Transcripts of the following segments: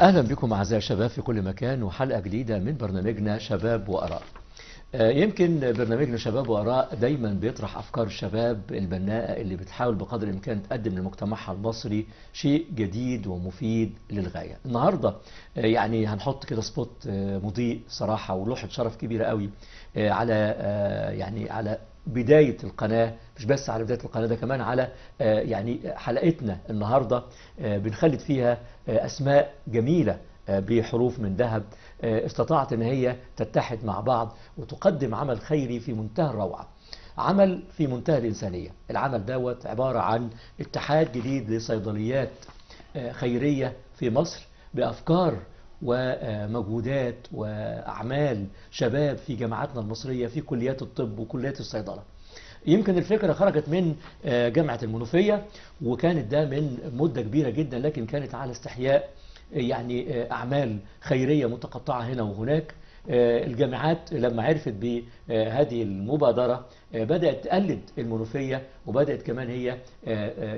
أهلا بكم أعزائي الشباب في كل مكان، وحلقة جديدة من برنامجنا شباب وآراء. يمكن برنامجنا شباب وآراء دايما بيطرح أفكار الشباب البناءة اللي بتحاول بقدر الإمكان تقدم لمجتمعها المصري شيء جديد ومفيد للغاية. النهاردة يعني هنحط كده spot مضيء صراحة ولوحة شرف كبيرة قوي على يعني على بداية القناة، مش بس على بداية القناة، ده كمان على يعني حلقتنا النهاردة بنخلد فيها أسماء جميلة بحروف من ذهب استطاعت أن هي تتحد مع بعض وتقدم عمل خيري في منتهى الروعة، عمل في منتهى الإنسانية. العمل دوت عبارة عن اتحاد جديد لصيدليات خيرية في مصر بأفكار ومجهودات وأعمال شباب في جامعاتنا المصرية في كليات الطب وكليات الصيدلة. يمكن الفكرة خرجت من جامعة المنوفية، وكانت ده من مدة كبيرة جدا، لكن كانت على استحياء يعني أعمال خيرية متقطعة هنا وهناك. الجامعات لما عرفت بهذه المبادرة بدأت تقلد المنوفية، وبدأت كمان هي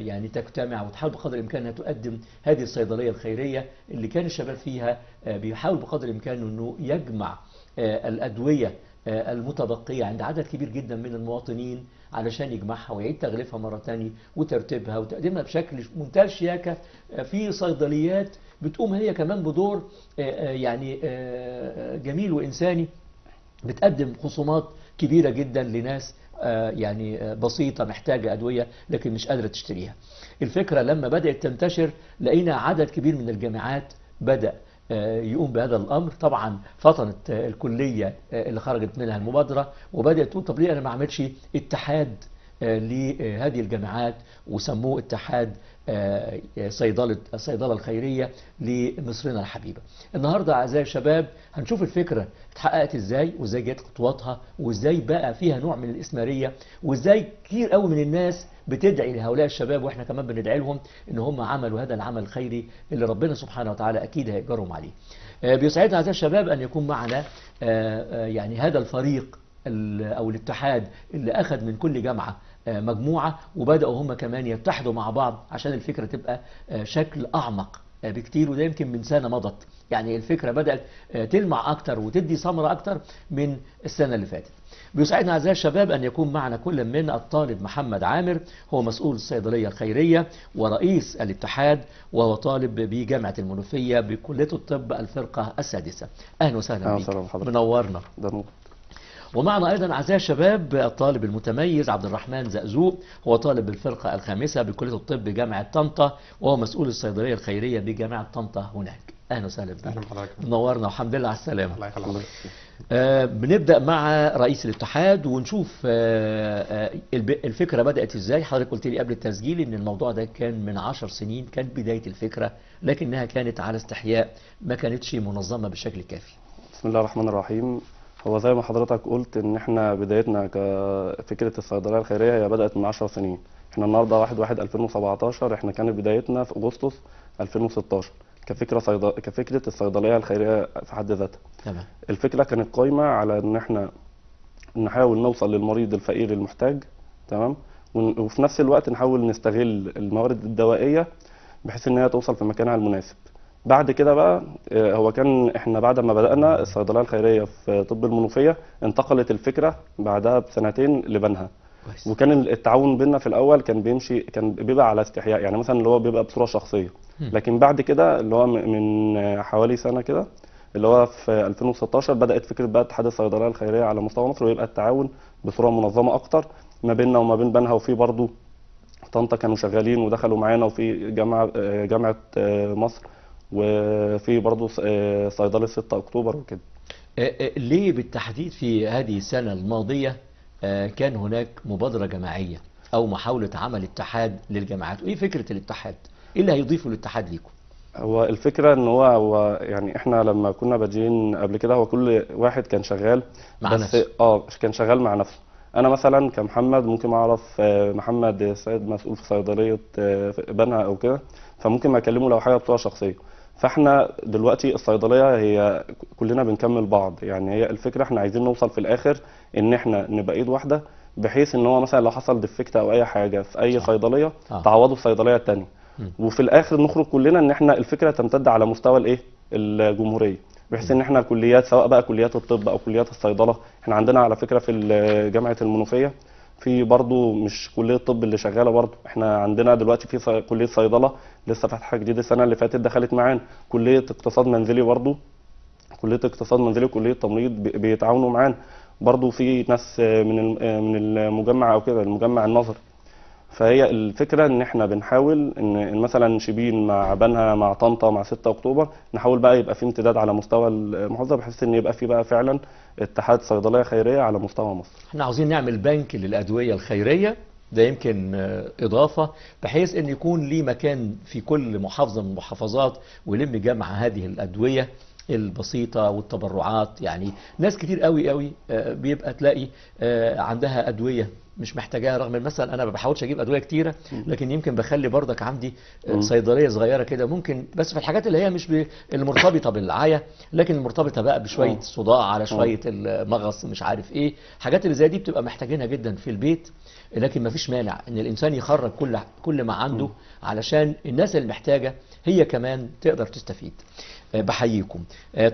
يعني تجتمع وتحاول بقدر الإمكان أنها تقدم هذه الصيدلية الخيرية اللي كان الشباب فيها بيحاول بقدر الإمكان أنه يجمع الأدوية المتبقية عند عدد كبير جدا من المواطنين علشان يجمعها ويعيد تغليفها مرة تانية وترتيبها وتقديمها بشكل منتهى الشياكة في صيدليات بتقوم هي كمان بدور يعني جميل وإنساني، بتقدم خصومات كبيرة جدا لناس يعني بسيطة محتاجة أدوية لكن مش قادرة تشتريها. الفكرة لما بدأت تنتشر لقينا عدد كبير من الجامعات بدأ يقوم بهذا الأمر. طبعا فطنت الكلية اللي خرجت منها المبادرة وبدأت تقول طب ليه أنا ما أعملش اتحاد لهذه الجامعات، وسموه اتحاد الصيدلة الخيرية لمصرنا الحبيبة. النهاردة أعزائي الشباب هنشوف الفكرة اتحققت ازاي، وازاي جت خطواتها، وازاي بقى فيها نوع من الإثمارية، وازاي كتير قوي من الناس بتدعي لهؤلاء الشباب، واحنا كمان بندعي لهم ان هم عملوا هذا العمل الخيري اللي ربنا سبحانه وتعالى اكيد هيأجرهم عليه. بيسعدنا اعزائي الشباب ان يكون معنا يعني هذا الفريق او الاتحاد اللي اخذ من كل جامعة مجموعة، وبدأوا هم كمان يتحدوا مع بعض عشان الفكرة تبقى شكل أعمق بكتير. وده يمكن من سنة مضت، يعني الفكرة بدأت تلمع أكتر وتدي ثمرة أكتر من السنة اللي فاتت. بيسعدنا أعزائي الشباب أن يكون معنا كل من الطالب محمد عامر، هو مسؤول الصيدلية الخيرية ورئيس الاتحاد، وهو طالب بجامعة المنوفية بكلية الطب الفرقة السادسة. أهلا وسهلا بك، منورنا. ومعنا أيضا أعزائي الشباب الطالب المتميز عبد الرحمن زقزوق، هو طالب بالفرقة الخامسة بكلية الطب بجامعة طنطا، وهو مسؤول الصيدلية الخيرية بجامعة طنطا هناك. أهلا وسهلا بك، أهلا بحضرتك، منورنا والحمد لله على السلامة. الله يخليك. بنبدأ مع رئيس الاتحاد ونشوف الفكرة بدأت إزاي. حضرتك قلت لي قبل التسجيل إن الموضوع ده كان من 10 سنين، كانت بداية الفكرة، لكنها كانت على استحياء، ما كانتش منظمة بشكل كافي. بسم الله الرحمن الرحيم. هو زي ما حضرتك قلت ان احنا بدايتنا كفكرة الصيدلية الخيرية هي بدات من 10 سنين. احنا النهارده 1/1/2017، احنا كانت بدايتنا في اغسطس 2016 كفكرة الصيدلية الخيرية في حد ذاتها. تمام. الفكرة كانت قايمة على ان احنا نحاول نوصل للمريض الفقير المحتاج، تمام، وفي نفس الوقت نحاول نستغل الموارد الدوائية بحيث ان هي توصل في مكانها المناسب. بعد كده بقى هو كان احنا بعد ما بدأنا الصيدلية الخيرية في طب المنوفية انتقلت الفكرة بعدها بسنتين لبنها. وكان التعاون بيننا في الأول كان بيمشي، كان بيبقى على استحياء، يعني مثلا اللي هو بيبقى بصورة شخصية. لكن بعد كده اللي هو من حوالي سنة كده اللي هو في 2016 بدأت فكرة بقى اتحاد الصيدلية الخيرية على مستوى مصر، ويبقى التعاون بصورة منظمة أكتر ما بيننا وما بين بنها. وفي برضو طنطا كانوا شغالين ودخلوا معانا، وفي جامعة مصر، وفي برضه صيدلة 6 أكتوبر وكده. ليه بالتحديد في هذه السنة الماضية كان هناك مبادرة جماعية أو محاولة عمل اتحاد للجامعات؟ وإيه فكرة الاتحاد؟ إيه اللي هيضيفه الاتحاد ليكم؟ هو الفكرة إن هو يعني إحنا لما كنا بادئين قبل كده هو كل واحد كان شغال مع نفسه. كان شغال مع نفسه. أنا مثلا كمحمد ممكن أعرف محمد سيد مسؤول في صيدلية بنها أو كده، فممكن أكلمه لو حاجة بصورة شخصية. فاحنا دلوقتي الصيدلية هي كلنا بنكمل بعض، يعني هي الفكرة احنا عايزين نوصل في الاخر ان احنا نبقى ايد واحدة، بحيث ان هو مثلا لو حصل defect او اي حاجة في اي صيدلية تعوضه في الصيدلية الثانية. وفي الاخر نخرج كلنا ان احنا الفكرة تمتد على مستوى الايه؟ الجمهورية، بحيث ان احنا كليات، سواء بقى كليات الطب او كليات الصيدله. احنا عندنا على فكرة في جامعه المنوفية في برضو مش كليه الطب اللي شغالة، برضو احنا عندنا دلوقتي في كليه صيدلة لسه فاتحة جديد السنة اللي فاتت دخلت معانا، كليه اقتصاد منزلي برضو، كليه اقتصاد منزلي وكلية تمريض بيتعاونوا معانا برضو، في ناس من المجمع او كده، المجمع النظري. فهي الفكرة ان احنا بنحاول ان مثلا شبين مع بنها مع طنطا مع 6 اكتوبر، نحاول بقى يبقى في امتداد على مستوى المحافظة، بحيث ان يبقى في بقى فعلا اتحاد صيدلية خيرية على مستوى مصر. احنا عاوزين نعمل بنك للأدوية الخيرية، ده يمكن إضافة، بحيث ان يكون ليه مكان في كل محافظة من المحافظات ويلم جمع هذه الأدوية البسيطة والتبرعات. يعني ناس كتير قوي قوي بيبقى تلاقي عندها أدوية مش محتاجاها، رغم مثلا انا ما بحاولش اجيب ادوية كتيرة، لكن يمكن بخلي برضك عندي صيدلية صغيرة كده، ممكن بس في الحاجات اللي هي مش المرتبطة بالعايه، لكن المرتبطة بقى بشوية صداع على شوية المغص مش عارف ايه، حاجات اللي زي دي بتبقى محتاجينها جدا في البيت. لكن ما فيش مانع ان الانسان يخرج كل ما عنده علشان الناس اللي محتاجه هي كمان تقدر تستفيد. بحييكم.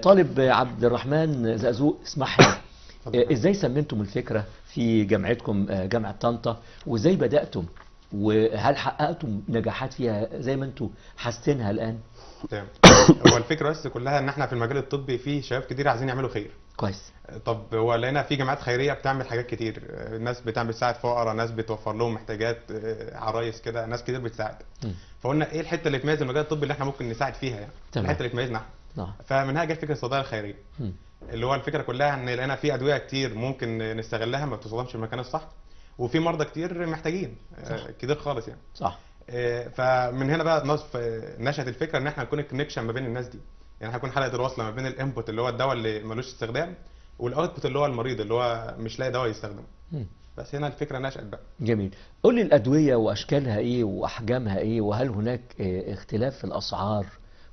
طالب عبد الرحمن زقزوق، اسمح لي، ازاي سميتم الفكرة في جامعتكم جامعة طنطا، وازاي بدأتم، وهل حققتم نجاحات فيها زي ما انتم حاسينها الآن؟ تمام. هو الفكرة بس كلها ان احنا في المجال الطبي في شباب كتير عايزين يعملوا خير. كويس. طب هو لقينا في جامعات خيرية بتعمل حاجات كتير، ناس بتعمل بتساعد فقراء، ناس بتوفر لهم محتاجات، عرايس كده، ناس كتير بتساعد. فقلنا ايه الحتة اللي تميز المجال الطبي اللي احنا ممكن نساعد فيها يعني؟ تمام. الحتة اللي تميزنا احنا. فمنها جت فكرة الصيدلية الخيرية. اللي هو الفكرة كلها ان لقينا في ادوية كتير ممكن نستغلها ما بتستخدمش في المكان الصح، وفي مرضى كتير محتاجين كتير خالص يعني. صح. فمن هنا بقى نشأت الفكرة ان احنا نكون ال connection ما بين الناس دي، يعني هنكون حلقة الوصلة ما بين ال input اللي هو الدواء اللي ملوش استخدام، وال output اللي هو المريض اللي هو مش لاقي دواء يستخدمه. بس هنا الفكرة نشأت بقى. جميل. قول لي الادوية واشكالها ايه واحجامها ايه، وهل هناك اختلاف في الاسعار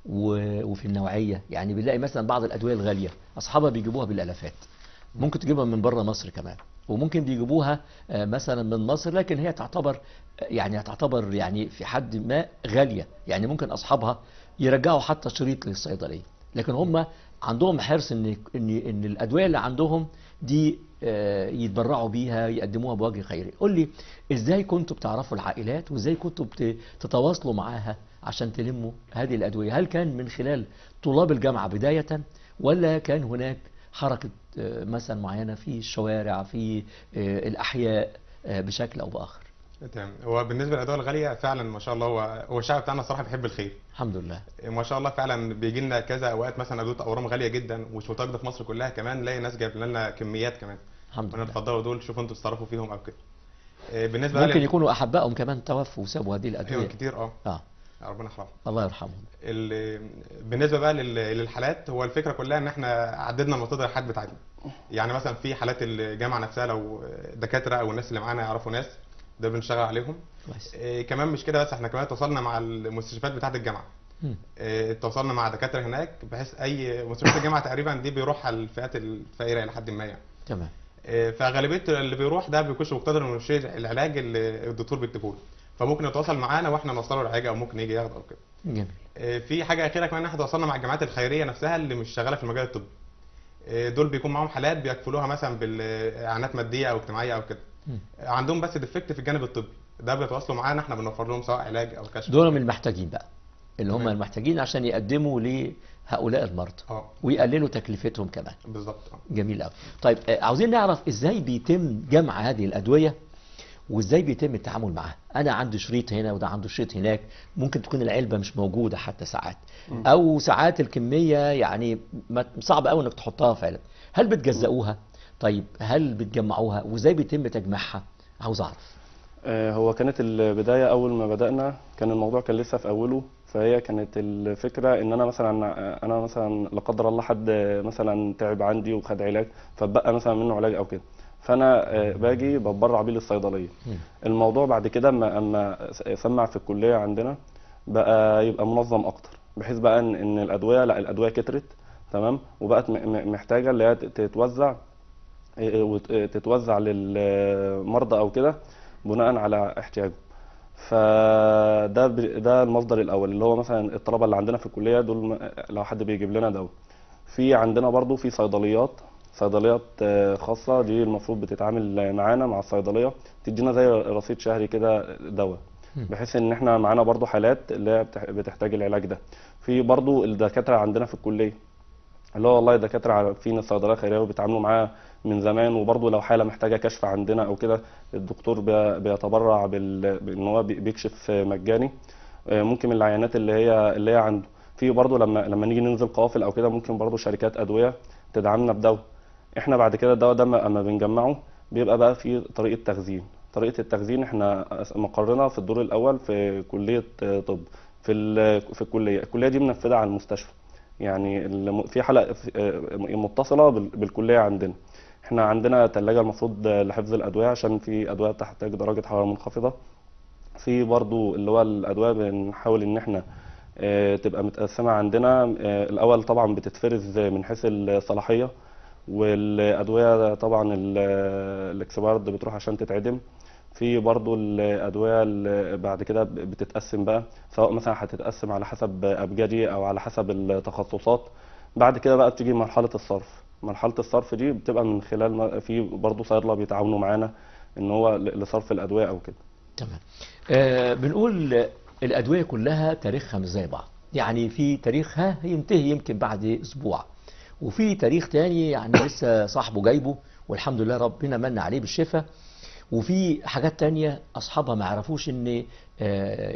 وفي النوعية؟ يعني بنلاقي مثلا بعض الأدوية الغالية أصحابها بيجيبوها بالألافات، ممكن تجيبها من بره مصر كمان، وممكن بيجيبوها مثلا من مصر، لكن هي تعتبر يعني في حد ما غالية، يعني ممكن أصحابها يرجعوا حتى شريط للصيدلية، لكن هم عندهم حرص إن إن الأدوية اللي عندهم دي يتبرعوا بيها، يقدموها بوجه خيري. قول لي إزاي كنتوا بتعرفوا العائلات، وإزاي كنتوا بتتواصلوا معاها عشان تلموا هذه الأدوية؟ هل كان من خلال طلاب الجامعة بداية، ولا كان هناك حركة مثلا معينة في الشوارع في الأحياء بشكل أو بآخر؟ تمام. هو بالنسبة للأدوية الغالية فعلا ما شاء الله، هو الشعب بتاعنا الصراحة بيحب الخير. الحمد لله. ما شاء الله فعلا بيجي لنا كذا أوقات مثلا أدوية أورام غالية جدا ومش متواجدة في مصر كلها، كمان نلاقي ناس جايب لنا كميات كمان. الحمد لله. اتفضلوا دول شوفوا انتوا تصرفوا فيهم أو كده. بالنسبة ممكن يكونوا أحبائهم كمان توفوا وسابوا هذه الأدوية. أيوه كتير. ربنا يرحمهم. الله يرحمهم. بالنسبة بقى للحالات، هو الفكرة كلها ان احنا عددنا مصادر الحالات بتاعتنا. يعني مثلا في حالات الجامعة نفسها، لو دكاترة او الناس اللي معانا يعرفوا ناس، ده بنشتغل عليهم. كويس. كمان مش كده بس، احنا كمان تواصلنا مع المستشفيات بتاعه الجامعة. تواصلنا مع دكاترة هناك، بحيث اي مستشفيات الجامعة تقريبا دي بيروح على الفئات الفقيرة الى حد ما يعني. تمام. فغالبيه اللي بيروح ده بيكونش مقتدر انه يشيل العلاج اللي الدكتور بيكتبه له، فممكن يتواصل معانا واحنا نوصله العلاج، او ممكن يجي ياخده او كده. جميل. في حاجة اخيرة كمان، احنا تواصلنا مع الجامعات الخيرية نفسها اللي مش شغالة في المجال الطبي. دول بيكون معاهم حالات بيكفلوها مثلا بالاعانات مادية او اجتماعية او كده. عندهم بس defect في الجانب الطبي، ده بيتواصلوا معانا، احنا بنوفر لهم سواء علاج او كشف. دول من المحتاجين بقى، اللي هم المحتاجين عشان يقدموا لهؤلاء المرضى ويقللوا تكلفتهم كمان. بالظبط. جميل قوي. طيب عاوزين نعرف ازاي بيتم جمع هذه الادوية وازاي بيتم التعامل معاها. انا عندي شريط هنا وده عنده شريط هناك، ممكن تكون العلبة مش موجودة حتى ساعات، او ساعات الكمية يعني صعب قوي انك تحطها في علب. هل بتجزئوها؟ طيب هل بتجمعوها؟ وازاي بيتم تجميعها؟ عاوز اعرف. هو كانت البداية اول ما بدانا كان الموضوع كان لسه في اوله، فهي كانت الفكرة ان انا مثلا لا قدر الله حد مثلا تعب عندي وخد علاج، فبقى مثلا منه علاج او كده، فانا باجي بتبرع بيه للصيدليه. الموضوع بعد كده اما سمع في الكلية عندنا بقى يبقى منظم اكتر، بحيث بقى ان الادوية، لا الادوية كترت، تمام، وبقت محتاجه اللي هي تتوزع للمرضى او كده بناء على احتياجهم. فده ده المصدر الاول، اللي هو مثلا الطلبة اللي عندنا في الكلية دول، لو حد بيجيب لنا دواء. في عندنا برضو في صيدليات خاصة، دي المفروض بتتعامل معانا مع الصيدلية، تدينا زي رصيد شهري كده دواء، بحيث ان احنا معانا برضو حالات اللي هي بتحتاج العلاج ده. في برضو الدكاترة عندنا في الكلية، اللي هو والله الدكاترة عارفين الصيدلية الخيرية وبيتعاملوا معاها من زمان، وبرضو لو حالة محتاجة كشف عندنا او كده، الدكتور بيتبرع بان هو بيكشف مجاني، ممكن من العينات اللي هي عنده. في برضو لما نيجي ننزل قوافل او كده، ممكن برضو شركات ادوية تدعمنا بدواء. احنا بعد كده الدواء ده اما بنجمعه بيبقى بقى في طريقه تخزين. طريقه التخزين احنا مقرنا في الدور الاول في كليه طب، في الكلية دي منفذه على المستشفى، يعني في حلقة متصلة بالكلية عندنا. احنا عندنا ثلاجه المفروض لحفظ الادوية، عشان في ادوية بتحتاج درجه حرارة منخفضة. في برضو اللي هو الادوية بنحاول ان احنا تبقى متقسمه عندنا. الاول طبعا بتتفرز من حيث الصلاحية، والادوية طبعا ال expired بتروح عشان تتعدم. في برضو الادوية اللي بعد كده بتتقسم بقى، سواء مثلا هتتقسم على حسب ابجدي او على حسب التخصصات. بعد كده بقى بتيجي مرحلة الصرف. مرحلة الصرف دي بتبقى من خلال في برضو صيادله بيتعاونوا معانا ان هو لصرف الادوية او كده. تمام. بنقول الأدوية كلها تاريخها مش زي بعض، يعني في تاريخها ينتهي يمكن بعد أسبوع، وفي تاريخ تاني يعني لسه صاحبه جايبه والحمد لله ربنا من عليه بالشفاء، وفي حاجات تانية أصحابها ما عرفوش إن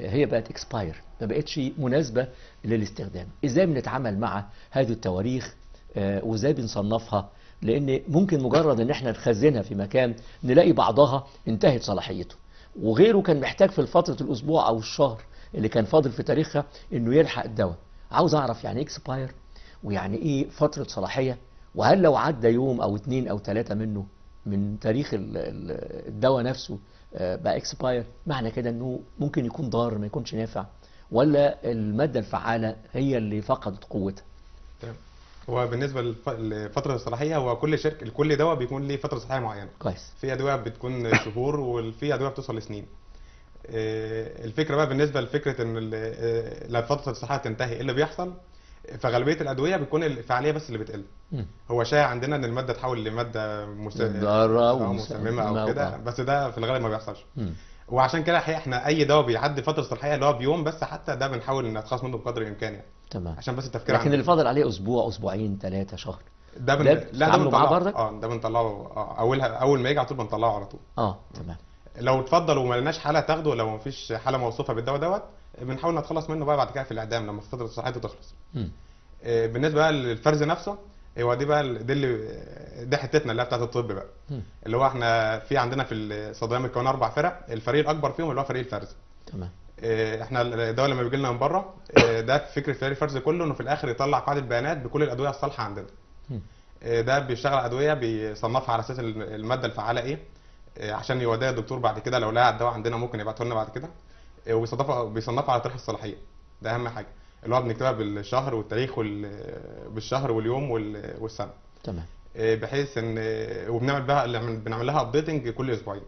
هي بقت expire، ما بقتش مناسبة للاستخدام. إزاي بنتعامل مع هذه التواريخ، وإزاي بنصنفها؟ لأن ممكن مجرد إن إحنا نخزنها في مكان نلاقي بعضها انتهت صلاحيته، وغيره كان محتاج في فترة الأسبوع أو الشهر اللي كان فاضل في تاريخها إنه يلحق الدواء. عاوز أعرف يعني إيه expire، ويعني إيه فترة صلاحية، وهل لو عدى يوم أو 2 أو 3 منه من تاريخ الدواء نفسه بقى expire، معنى كده إنه ممكن يكون ضار ما يكونش نافع، ولا المادة الفعالة هي اللي فقدت قوتها؟ تمام. هو بالنسبة لفترة الصلاحية، هو كل شركة كل دواء بيكون ليه فترة صلاحية معينة. كويس. في ادوية بتكون شهور، وفي ادوية بتوصل لسنين. الفكرة بقى بالنسبة لفكرة ان لما فترة الصلاحية تنتهي ايه اللي بيحصل؟ فغالبيه الادوية بتكون الفعالية بس اللي بتقل. هو شائع عندنا ان المادة تحول لمادة ضارة أو مسممه او كده، بس ده في الغالب ما بيحصلش. وعشان كده الحقيقة احنا اي دواء بيعدي فترة الصلاحية اللي هو بيوم بس حتى، ده بنحاول نتخلص منه بقدر الامكان يعني. تمام. عشان بس التفكير لكن عندنا. اللي فاضل عليه اسبوع، اسبوعين، 3، شهر، ده ده لا ده بتتعاملوا معاه بنطلعه. برضك؟ ده بنطلعه، اولها اول ما يجي على طول بنطلعه على طول. تمام. لو اتفضل وما لناش حاله تاخده، لو مفيش حاله موصوفة بالدواء دوت، بنحاول نتخلص منه بقى بعد كده في الاعدام لما فترة صلاحيته تخلص. بالنسبة بقى للفرز نفسه، هو دي بقى دي اللي دي حتتنا اللي هي بتاعت الطب بقى. اللي هو احنا في عندنا في الصيدلية متكونه 4 فرق، الفريق الاكبر فيهم اللي هو فريق الفرز. تمام. احنا الدواء لما بيجي لنا من بره، ده فكرة فريق الفرز كله انه في الاخر يطلع قاعدة بيانات بكل الادوية الصالحة عندنا. ده بيشتغل ادوية بيصنفها على اساس المادة الفعالة ايه، عشان يوديها الدكتور بعد كده لو لقى الدواء عندنا ممكن يبعته لنا بعد كده. وبيصنفها على تاريخ الصلاحية، ده اهم حاجة، اللي هو بنكتبها بالشهر والتاريخ بالشهر واليوم والسنة. تمام. بحيث ان وبنعمل بقى بنعمل لها updating كل اسبوعين،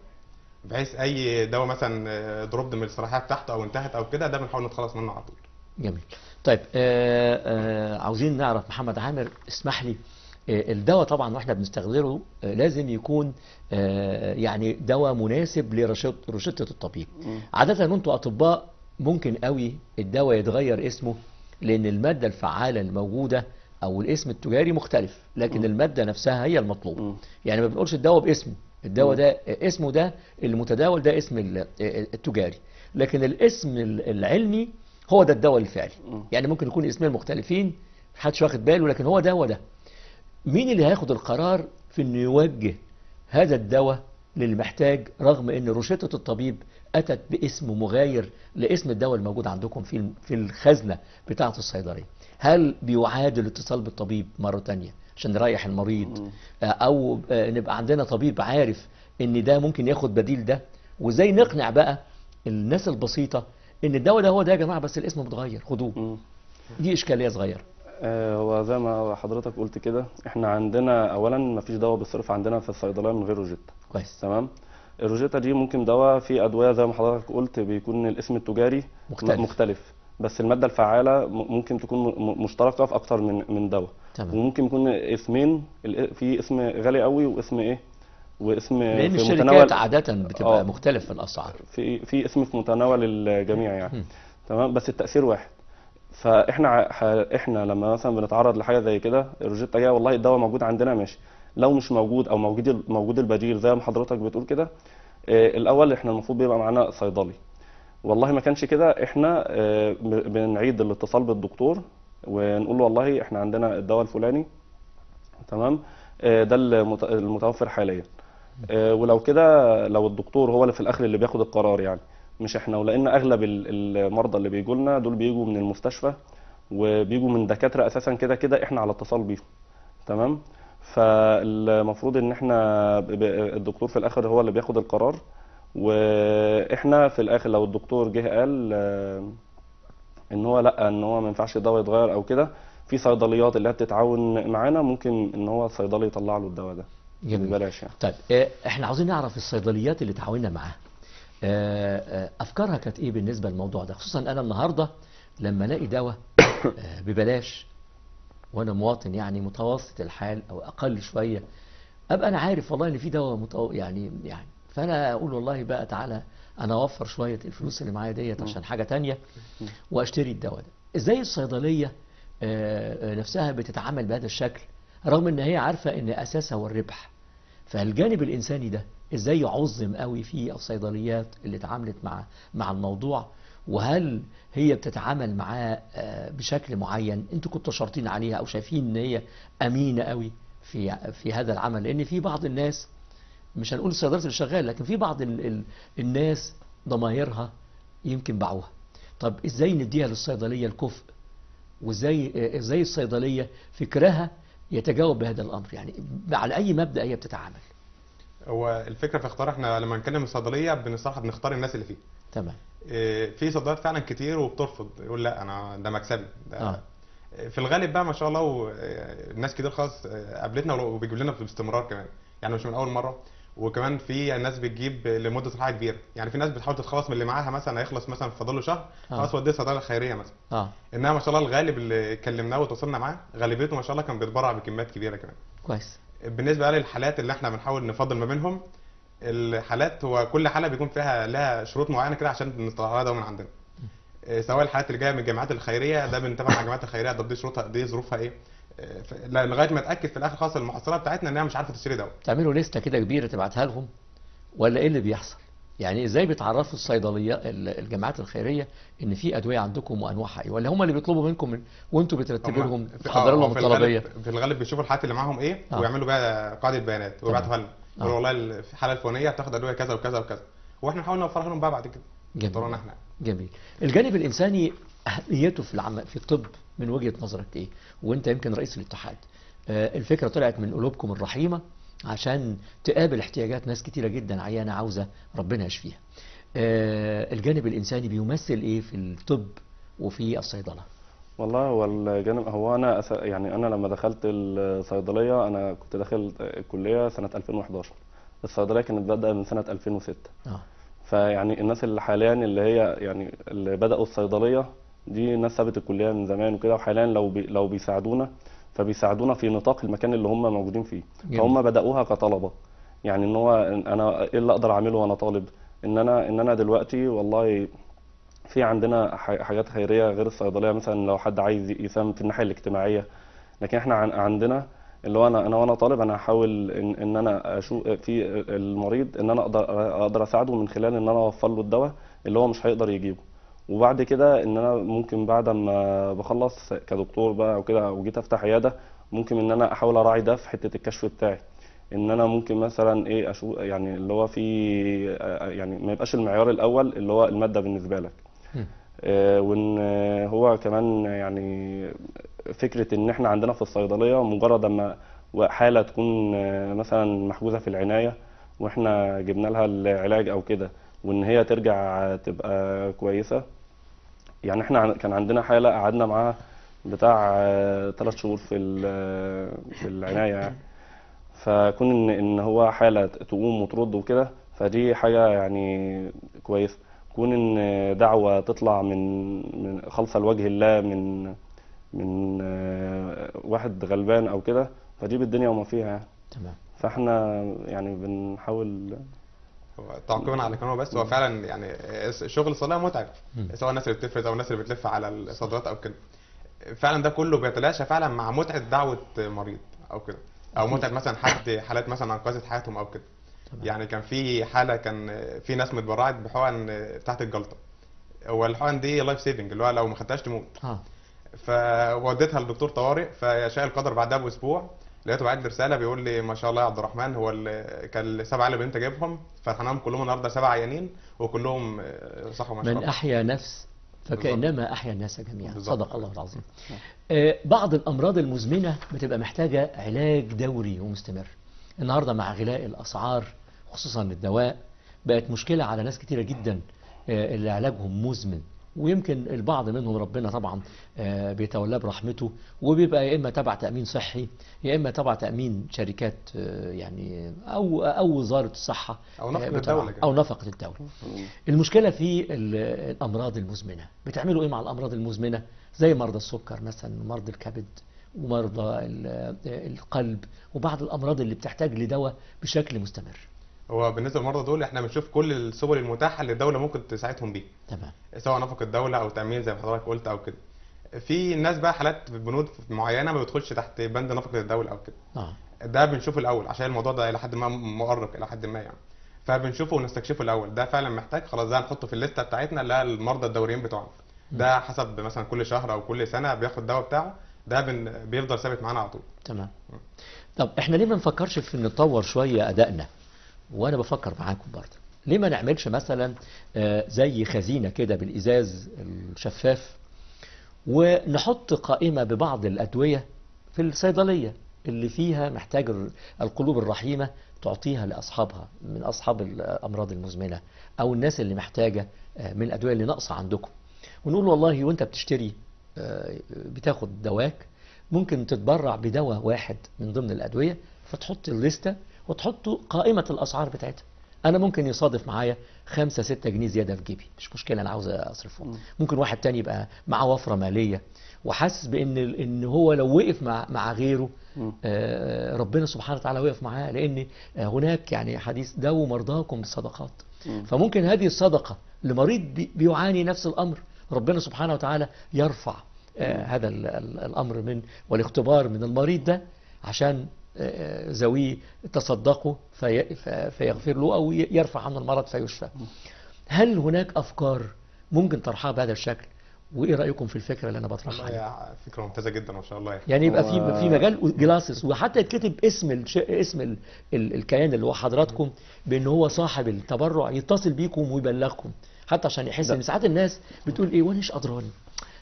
بحيث اي دواء مثلا dropped من الصلاحية بتاعته او انتهت او كده، ده بنحاول نتخلص منه على طول. جميل. طيب عاوزين نعرف محمد عامر، اسمح لي، الدواء طبعا واحنا بنستخدمه لازم يكون يعني دواء مناسب لروشتة الطبيب. عادة انتوا اطباء ممكن قوي الدواء يتغير اسمه، لان المادة الفعالة الموجودة او الاسم التجاري مختلف، لكن المادة نفسها هي المطلوبة. يعني ما بنقولش الدواء باسمه، الدواء ده اسمه ده المتداول، ده اسم التجاري، لكن الاسم العلمي هو ده الدواء الفعلي. يعني ممكن يكون اسمين مختلفين محدش واخد باله، لكن هو ده هو ده. مين اللي هياخد القرار في انه يوجه هذا الدواء للمحتاج، رغم ان روشتة الطبيب اتت باسم مغاير لاسم الدواء الموجود عندكم في الخزنة بتاعة الصيدلية؟ هل بيعاد الاتصال بالطبيب مرة تانية عشان نريح المريض، او نبقى عندنا طبيب عارف ان ده ممكن ياخد بديل ده؟ وازاي نقنع بقى الناس البسيطة ان الدواء ده هو ده يا جماعة، بس الاسم متغير، خدوه؟ دي اشكالية صغيرة. هو زي ما حضرتك قلت كده، احنا عندنا اولا مفيش دواء بيصرف عندنا في الصيدلية من غير روشتة. كويس. تمام. الروشتة دي ممكن دواء، في ادوية زي ما حضرتك قلت بيكون الاسم التجاري مختلف، بس المادة الفعالة ممكن تكون مشتركة في اكتر من دواء. تمام. وممكن يكون اسمين، في اسم غالي قوي واسم ايه، واسم لان الشركات عادة بتبقى مختلف في الاسعار، في اسم في متناول الجميع يعني. تمام، بس التاثير واحد. فاحنا احنا لما مثلا بنتعرض لحاجة زي كده، الروشتة جاية والله الدواء موجود عندنا ماشي، لو مش موجود او موجود البديل زي ما حضرتك بتقول كده، الاول احنا المفروض بيبقى معانا صيدلي. والله ما كانش كده، احنا بنعيد الاتصال بالدكتور ونقول له والله احنا عندنا الدواء الفلاني، تمام، ده المتوفر حاليا. ولو كده، لو الدكتور هو اللي في الاخر اللي بياخد القرار يعني، مش احنا. ولان اغلب المرضى اللي بيجوا لنا دول بيجوا من المستشفى وبيجوا من دكاترة اساسا، كده كده احنا على اتصال بيهم. تمام، فالمفروض ان احنا الدكتور في الاخر هو اللي بياخد القرار، واحنا في الاخر لو الدكتور جه قال ان هو لا، ان هو ما ينفعش الدواء يتغير او كده، في صيدليات اللي بتتعاون معانا ممكن ان هو الصيدلي يطلع له الدواء ده ببلاش يعني. طيب احنا عاوزين نعرف الصيدليات اللي تعاوننا معاها افكارها كانت ايه بالنسبة للموضوع ده، خصوصا انا النهارده لما الاقي دواء ببلاش وانا مواطن يعني متوسط الحال او اقل شوية، ابقى انا عارف والله ان في دواء يعني فانا اقول والله بقى تعالى انا اوفر شوية الفلوس اللي معايا ديت عشان حاجة تانية واشتري الدواء ده. ازاي الصيدلية نفسها بتتعامل بهذا الشكل رغم ان هي عارفه ان اساسها هو الربح؟ فالجانب الانساني ده ازاي يعظم قوي في الصيدليات اللي اتعاملت مع الموضوع، وهل هي بتتعامل معاه بشكل معين انتوا كنتوا شرطين عليها او شايفين ان هي امينه قوي في هذا العمل؟ لان في بعض الناس، مش هنقول الصيدليات اللي شغال، لكن في بعض الناس ضمايرها يمكن باعوها. طب ازاي نديها للصيدليه الكفء، وازاي الصيدلية فكرها يتجاوب بهذا الامر؟ يعني على اي مبدا هي بتتعامل؟ هو الفكرة في اختيار، احنا لما نكلم الصيدلية بنصراحه بنختار الناس اللي فيه. تمام. في صيدليات فعلا كتير وبترفض، يقول لا انا ده مكسبي ده. في الغالب بقى ما شاء الله الناس كتير خالص قابلتنا وبيجيب لنا باستمرار كمان، يعني مش من اول مرة. وكمان في ناس بتجيب لمدة صحة كبيرة، يعني في ناس بتحاول تتخلص من اللي معاها، مثلا هيخلص مثلا فاضل له شهر، خلاص وديه الصيدلية الخيرية مثلا. انما ما شاء الله الغالب اللي كلمناه وتواصلنا معاه غالبيته ما شاء الله كان بيتبرع بكميات كبيرة كمان. كويس. بالنسبة للحالات اللي احنا بنحاول نفضل ما بينهم، الحالات هو كل حاله بيكون فيها لها شروط معينة كده عشان نطلعها ده من عندنا. سواء الحالات اللي جاية من الجامعات الخيرية، ده بنتابع مع الجامعات الخيرية، طب دي شروطها، دي ظروفها ايه، لغاية ما اتاكد في الاخر خالص المحصلة بتاعتنا انها مش عارفه تشتري دواء. تعملوا لستة كده كبيرة تبعتها لهم ولا ايه اللي بيحصل؟ يعني ازاي بتعرفوا الصيدلية الجامعات الخيرية ان في ادوية عندكم وانواعها ايه، ولا هم اللي بيطلبوا منكم وانتوا بترتبوا لهم تحضروا لهم الطلبيه؟ في الغالب بيشوفوا الحالات اللي معاهم ايه ويعملوا بقى قاعدة بيانات ويبعتوها لنا، يقولوا والله الحالة الفلانية هتاخد ادوية كذا وكذا وكذا، واحنا نحاول نوفرها لهم بقى بعد كده. جميل. احنا جميل. الجانب الانساني اهميته في العمل في الطب من وجهه نظرك ايه؟ وانت يمكن رئيس الاتحاد، الفكرة طلعت من قلوبكم الرحيمة عشان تقابل احتياجات ناس كتيرة جدا عيانه عاوزه ربنا يشفيها. الجانب الانساني بيمثل ايه في الطب وفي الصيدله؟ والله هو الجانب هو انا يعني انا لما دخلت الصيدلية، انا كنت داخل الكلية سنة 2011، الصيدلية كانت بادئه من سنة 2006. فيعني الناس اللي حاليا اللي هي يعني اللي بدأوا الصيدلية دي ناس سابت الكلية من زمان وكده، وحاليا لو بيساعدونا فبيساعدونا في نطاق المكان اللي هم موجودين فيه. فهم بدأوها كطلبة، يعني ان هو انا ايه اللي اقدر اعمله وانا طالب، ان انا دلوقتي والله في عندنا حاجات خيرية غير الصيدلية، مثلا لو حد عايز يساهم في الناحية الاجتماعية، لكن احنا عندنا اللي هو انا وانا طالب انا هحاول ان انا اشوف في المريض ان انا اقدر اساعده من خلال ان انا اوفر له الدواء اللي هو مش هيقدر يجيبه، وبعد كده ان انا ممكن بعد ما بخلص كدكتور بقى او كده وجيت افتح عيادة، ممكن ان انا احاول اراعي ده في حتة الكشف بتاعي، ان انا ممكن مثلا ايه اشوف يعني اللي هو في يعني ما يبقاش المعيار الاول اللي هو المادة بالنسبة لك. وان هو كمان يعني فكرة ان احنا عندنا في الصيدلية مجرد اما حاله تكون مثلا محجوزة في العناية واحنا جبنا لها العلاج او كده، وان هي ترجع تبقى كويسة. يعني احنا كان عندنا حاله قعدنا معاها بتاع 3 شهور في العناية يعني، فكون ان هو حاله تقوم وترد وكده، فدي حاجة يعني كويسة. كون ان دعوه تطلع من خالصة لوجه الله من واحد غلبان او كده، فدي بالدنيا وما فيها يعني. تمام. فاحنا يعني بنحاول. تعقيبا على كلامه، بس هو فعلا يعني شغل الصيدلية متعب، سواء الناس اللي بتفرز او الناس اللي بتلف على الصيدليات او كده. فعلا ده كله بيتلاشى فعلا مع متعه دعوه مريض او كده، او متعه مثلا حد، حالات مثلا انقذت حياتهم او كده. يعني كان في حاله، كان في ناس متبرعت بحقن بتاعت الجلطة، هو الحقن دي life saving، اللي هو لو ما خدتهاش تموت. فوديتها للدكتور طوارئ، فشاء القدر بعدها باسبوع لقيته بعت لي رسالة بيقول لي ما شاء الله يا عبد الرحمن، هو كان السبعة اللي انت جايبهم فرحناهم كلهم النهارده 7 عيانين وكلهم صحوا ما شاء الله. من احيا نفس فكانما احيا الناس جميعا. صدق الله العظيم. بعض الامراض المزمنة بتبقى محتاجه علاج دوري ومستمر. النهارده مع غلاء الاسعار خصوصا الدواء بقت مشكلة على ناس كتيرة جدا اللي علاجهم مزمن، ويمكن البعض منهم ربنا طبعا بيتولاه برحمته، وبيبقى يا اما تبع تامين صحي يا اما تبع تامين شركات يعني او وزارة الصحة او نفقه الدولة او نفقه الدولة. المشكلة في الامراض المزمنة، بتعملوا ايه مع الامراض المزمنة زي مرضى السكر مثلا، مرضى الكبد، ومرضى القلب، وبعض الامراض اللي بتحتاج لدواء بشكل مستمر؟ هو بالنسبة للمرضى دول احنا بنشوف كل السبل المتاحة اللي الدولة ممكن تساعدهم بيها. تمام. سواء نفقه الدولة او تامين زي ما حضرتك قلت او كده. في ناس بقى حالات بنود معينة ما بتدخلش تحت بند نفقه الدولة او كده. ده بنشوفه الاول عشان الموضوع ده الى حد ما مؤرق الى حد ما يعني. فبنشوفه ونستكشفه الاول، ده فعلا محتاج، خلاص ده هنحطه في الليستة بتاعتنا اللي هي المرضى الدوريين بتوعنا. ده حسب مثلا كل شهر او كل سنة بياخد الدواء بتاعه، ده بيفضل ثابت معانا على طول. تمام. طب احنا ليه ما نفكرش في نطور شوية ادائنا؟ وانا بفكر معاكم برضه، ليه ما نعملش مثلا زي خزينة كده بالازاز الشفاف، ونحط قائمة ببعض الادوية في الصيدلية اللي فيها محتاج القلوب الرحيمة تعطيها لاصحابها من اصحاب الامراض المزمنة او الناس اللي محتاجه من الادوية اللي ناقصه عندكم، ونقول والله وانت بتشتري بتاخد دواك ممكن تتبرع بدواء واحد من ضمن الادوية، فتحط الليستة وتحطوا قائمة الأسعار بتاعتها. أنا ممكن يصادف معايا 5 6 جنيه زيادة في جيبي، مش مشكلة، أنا عاوز أصرفهم. ممكن واحد تاني يبقى معاه وفرة مالية وحاسس بإن إن هو لو وقف مع غيره ربنا سبحانه وتعالى وقف معاه، لأن هناك يعني حديث داووا مرضاكم بالصدقات. فممكن هذه الصدقة لمريض بيعاني نفس الأمر ربنا سبحانه وتعالى يرفع هذا الأمر من والاختبار من المريض ده عشان زويه تصدقوا فيغفر له أو يرفع عنه المرض فيشفى. هل هناك أفكار ممكن طرحها بهذا الشكل؟ وإيه رأيكم في الفكرة اللي أنا بطرحها؟ فكرة ممتازة جدا ما شاء الله. يعني يبقى في مجال جلاسس، وحتى يتكتب اسم اسم الكيان اللي هو حضراتكم بأن هو صاحب التبرع، يتصل بيكم ويبلغكم حتى عشان يحس إن ساعات الناس بتقول إيه وأنا إيش أدراني؟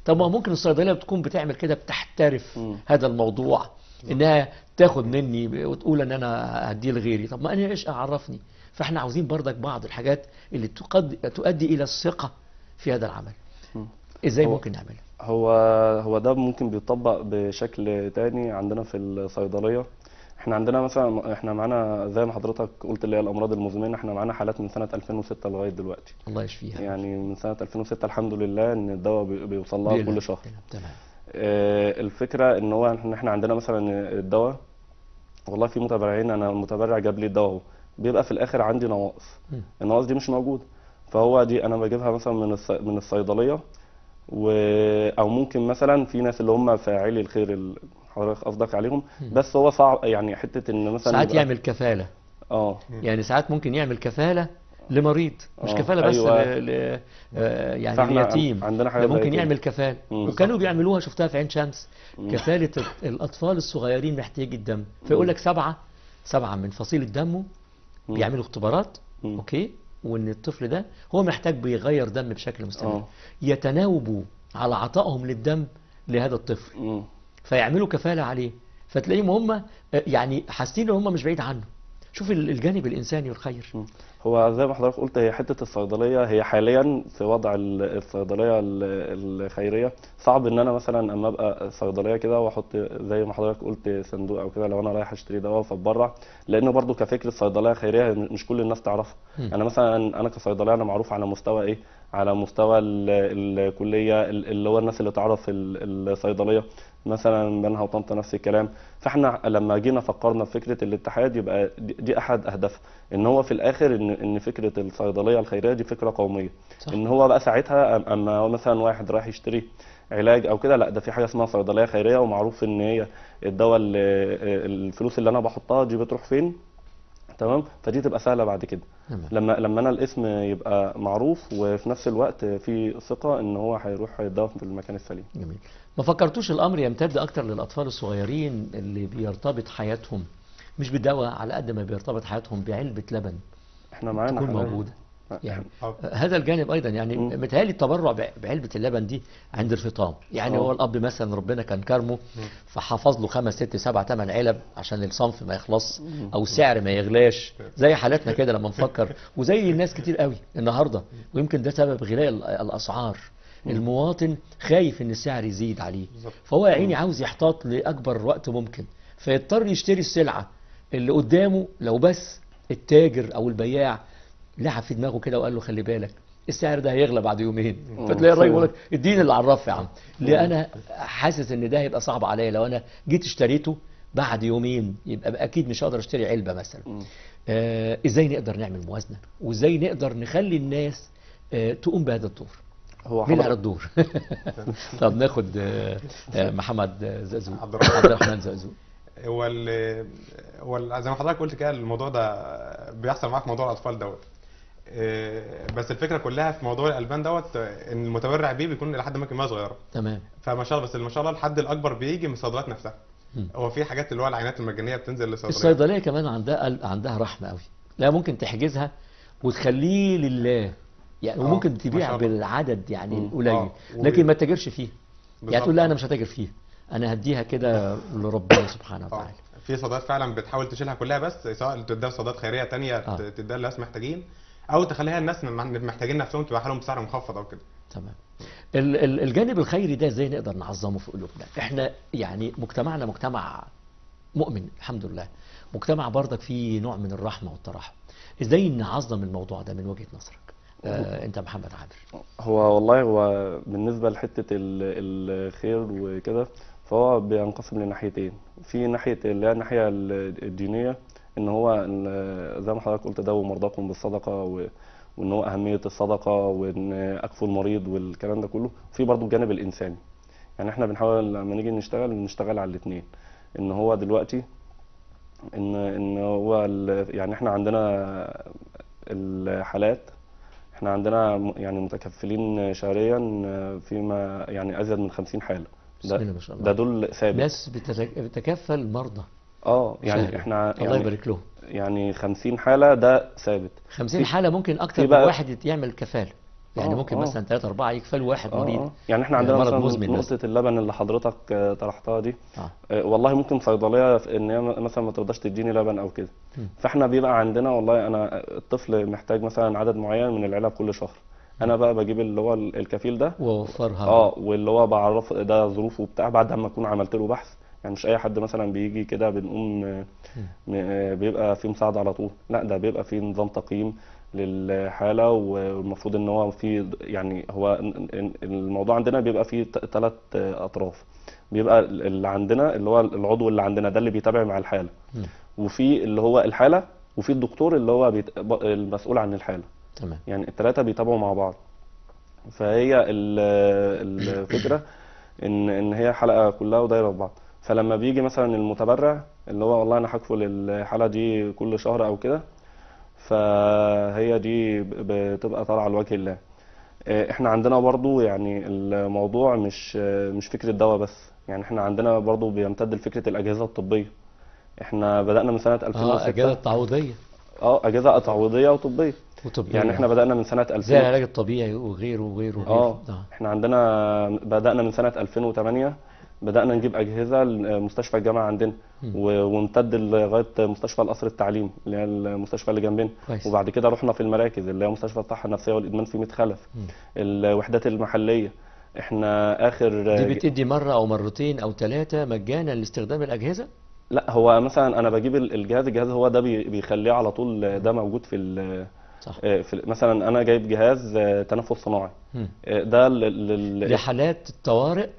طب ما ممكن الصيدلية بتكون بتعمل كده، بتحترف هذا الموضوع انها تاخد مني وتقول ان انا هديه لغيري، طب ما انا ايش اعرفني؟ فاحنا عاوزين برضك بعض الحاجات اللي تؤدي الى الثقة في هذا العمل. ازاي ممكن نعملها؟ هو ده ممكن بيطبق بشكل تاني عندنا في الصيدلية. احنا عندنا مثلا، احنا معانا زي ما حضرتك قلت اللي هي الامراض المزمنة، احنا معانا حالات من سنة 2006 لغاية دلوقتي. الله يشفيها. يعني من سنة 2006 الحمد لله ان الدواء بيوصل لها كل شهر. تمام. الفكرة ان هو ان احنا عندنا مثلا الدواء، والله في متبرعين، انا المتبرع جاب لي الدواء، بيبقى في الاخر عندي نواقص، النواقص دي مش موجودة، فهو دي انا بجيبها مثلا من الصيدلية، او ممكن مثلا في ناس اللي هم فاعلي الخير اللي حضرتك قصدك عليهم، بس هو صعب يعني حتة ان مثلا ساعات يعمل كفالة. يعني ساعات ممكن يعمل كفالة لمريض، مش كفالة بس. أيوة. يعني اليتيم عندنا حاجة ممكن يعمل كفالة، وكانوا بيعملوها، شفتها في عين شمس، كفالة الاطفال الصغيرين محتاجين الدم، فيقول لك 7 من فصيلة دمه، بيعملوا اختبارات، okay، وان الطفل ده هو محتاج بيغير دم بشكل مستمر، يتناوبوا على عطائهم للدم لهذا الطفل، فيعملوا كفالة عليه، فتلاقيهم هم يعني حاسين ان هم مش بعيد عنه. شوف الجانب الإنساني والخير. هو زي ما حضرتك قلت، هي حتة الصيدلية هي حاليا في وضع الصيدلية الخيرية صعب ان انا مثلا اما ابقى صيدلية كده واحط زي ما حضرتك قلت صندوق او كده لو انا رايح اشتري دواء فاتبرع، لان برضو كفكرة صيدلية خيرية مش كل الناس تعرفها. انا مثلا انا كصيدلية انا معروف على مستوى ايه، على مستوى الكلية اللي هو الناس اللي تعرف الصيدلية مثلا بنها وطنطا نفس الكلام. فاحنا لما جينا فكرنا في فكرة الاتحاد يبقى دي احد اهدافها، ان هو في الاخر ان فكرة الصيدلية الخيرية دي فكرة قومية. صح. ان هو بقى ساعتها اما مثلا واحد رايح يشتري علاج او كده، لا ده في حاجة اسمها صيدلية خيرية ومعروف ان هي الدواء الفلوس اللي انا بحطها دي بتروح فين. تمام، فدي تبقى سهلة بعد كده لما انا الاسم يبقى معروف وفي نفس الوقت في ثقة ان هو هيروح يتداوى في المكان السليم. جميل. ما فكرتوش الامر يمتد اكتر للاطفال الصغيرين اللي بيرتبط حياتهم مش بالدواء على قد ما بيرتبط حياتهم بعلبه لبن؟ احنا معانا تكون موجودة يعني هذا الجانب ايضا. يعني متهيألي التبرع بعلبه اللبن دي عند الفطام، يعني هو الاب مثلا ربنا كان كرمه فحفظ له 5 6 7 8 علب عشان الصنف ما يخلص او السعر ما يغلاش زي حالاتنا كده لما نفكر، وزي الناس كتير قوي النهارده، ويمكن ده سبب غلاء الاسعار. المواطن خايف ان السعر يزيد عليه، فهو يا عيني عاوز يحتاط لاكبر وقت ممكن، فيضطر يشتري السلعة اللي قدامه. لو بس التاجر او البياع لعب في دماغه كده وقال له خلي بالك السعر ده هيغلى بعد يومين، فتلاقي الراجل يقول لك اديني اللي على الرف يا عم، ليه انا حاسس ان ده هيبقى صعب عليا لو انا جيت اشتريته بعد يومين يبقى اكيد مش هقدر اشتري علبة مثلا. ازاي نقدر نعمل موازنه، وازاي نقدر نخلي الناس تقوم بهذا الدور؟ هو مين على الدور؟ طب ناخد محمد زقزوق، عبد الرحمن زقزوق. هو زي ما حضرتك قلت كده الموضوع ده بيحصل معاك في موضوع الاطفال دوت، بس الفكرة كلها في موضوع الالبان دوت ان المتبرع بيه بيكون لحد ما كمية صغيرة. تمام. فما شاء الله، بس ما شاء الله الحد الاكبر بيجي من الصيدليات نفسها. هو في حاجات اللي هو العينات المجانية بتنزل للصيدليه. الصيدلية كمان عندها رحمه قوي، لا ممكن تحجزها وتخليه لله يعني، وممكن تبيع بالعدد يعني القليل، لكن ما تتاجرش فيه. يعني تقول لا انا مش هتاجر فيه، انا هديها كده لربنا سبحانه وتعالى. في صيدليات فعلا بتحاول تشيلها كلها، بس سواء تديها صيدليات خيرية ثانية تديها لناس محتاجين، او تخليها الناس محتاجين نفسهم تبقى لهم بسعر مخفض او كده. تمام. الجانب الخيري ده ازاي نقدر نعظمه في قلوبنا؟ احنا يعني مجتمعنا مجتمع مؤمن الحمد لله، مجتمع برضك فيه نوع من الرحمة والتراحم. ازاي نعظم الموضوع ده من وجهه نظرك؟ انت محمد عامر. هو والله هو بالنسبة لحته الخير وكده فهو بينقسم لناحيتين. في ناحية اللي هي الناحية الدينية، ان هو زي ما حضرتك قلت داووا مرضاكم بالصدقة، وان هو اهمية الصدقة وان اكفوا المريض والكلام ده كله. في برضو الجانب الانساني، يعني احنا بنحاول لما نيجي نشتغل بنشتغل على الاثنين. ان هو دلوقتي ان هو يعني احنا عندنا الحالات، احنا عندنا يعني متكفلين شهريا فيما يعني ازيد من 50 حاله. بسم الله ما شاء الله. ده دول ثابت، ناس بتتكفل مرضى. يعني شهري. احنا الله يعني يبارك لهم. يعني 50 حاله ده ثابت. 50 حاله ممكن اكتر من واحد يعمل كفالة، يعني ممكن مثلا 3 4 يكفلوا واحد مريض. يعني احنا عندنا مثلا نقطة اللبن اللي حضرتك طرحتها دي، والله ممكن صيدلية ان هي مثلا ما ترضاش تديني لبن او كده، فاحنا بيبقى عندنا والله انا الطفل محتاج مثلا عدد معين من العلب كل شهر، انا بقى بجيب اللي هو الكفيل ده ووفرها، واللي هو بعرف ده ظروفه وبتاع بعد ما اكون عملت له بحث. يعني مش اي حد مثلا بيجي كده بنقوم بيبقى في مساعدة على طول، لا ده بيبقى في نظام تقييم للحالة، والمفروض ان هو في يعني هو الموضوع عندنا بيبقى فيه 3 اطراف. بيبقى اللي عندنا اللي هو العضو اللي عندنا ده اللي بيتابع مع الحالة، وفي اللي هو الحالة، وفي الدكتور اللي هو المسؤول عن الحالة. تمام. يعني الثلاثة بيتابعوا مع بعض. فهي الفكرة ان هي حلقة كلها ودايره في بعض. فلما بيجي مثلا المتبرع اللي هو والله انا هكفل الحالة دي كل شهر او كده، فهي دي بتبقى طالعه لوجه الله. احنا عندنا برضو يعني الموضوع مش فكرة دواء بس، يعني احنا عندنا برضو بيمتد لفكرة الاجهزة الطبية. احنا بدأنا من سنة 2006 اجهزة تعويضيه، اجهزة تعويضيه وطبيه. يعني احنا بدأنا من سنة 2000 زي العلاج الطبيعي وغيره وغيره وغيره. احنا عندنا بدأنا من سنة 2008 بدأنا نجيب أجهزة لمستشفى الجامعة عندنا، وامتد لغاية مستشفى القصر التعليم اللي هي المستشفى اللي جنبنا. وبعد كده رحنا في المراكز اللي هي مستشفى الصحة النفسية والإدمان في ميت خلف، الوحدات المحلية. احنا آخر دي بتدي مرة أو مرتين أو 3 مجانا لاستخدام الأجهزة؟ لا، هو مثلا أنا بجيب الجهاز هو ده بيخليه على طول ده موجود في صح. في مثلا أنا جايب جهاز تنفس صناعي ده لحالات الطوارئ.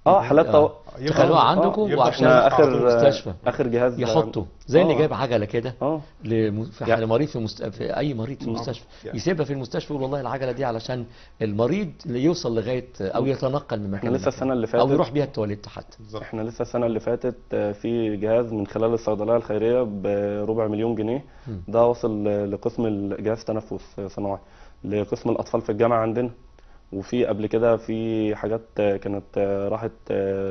حالات طوارئ تخلوها عندكم، وعشان اخر اخر جهاز يحطه زي اللي جايب عجله كده لمريض في في اي مريض في المستشفى، يسيبها في المستشفى يقول والله العجلة دي علشان المريض اللي يوصل لغاية او يتنقل من مكان لسه السنة اللي فاتت، او يروح بيها التواليت حتى. احنا لسه السنة اللي فاتت في جهاز من خلال الصيدلية الخيرية ب250,000 جنيه، ده وصل لقسم جهاز تنفس صناعي لقسم الاطفال في الجامعة عندنا. وفي قبل كده في حاجات كانت راحت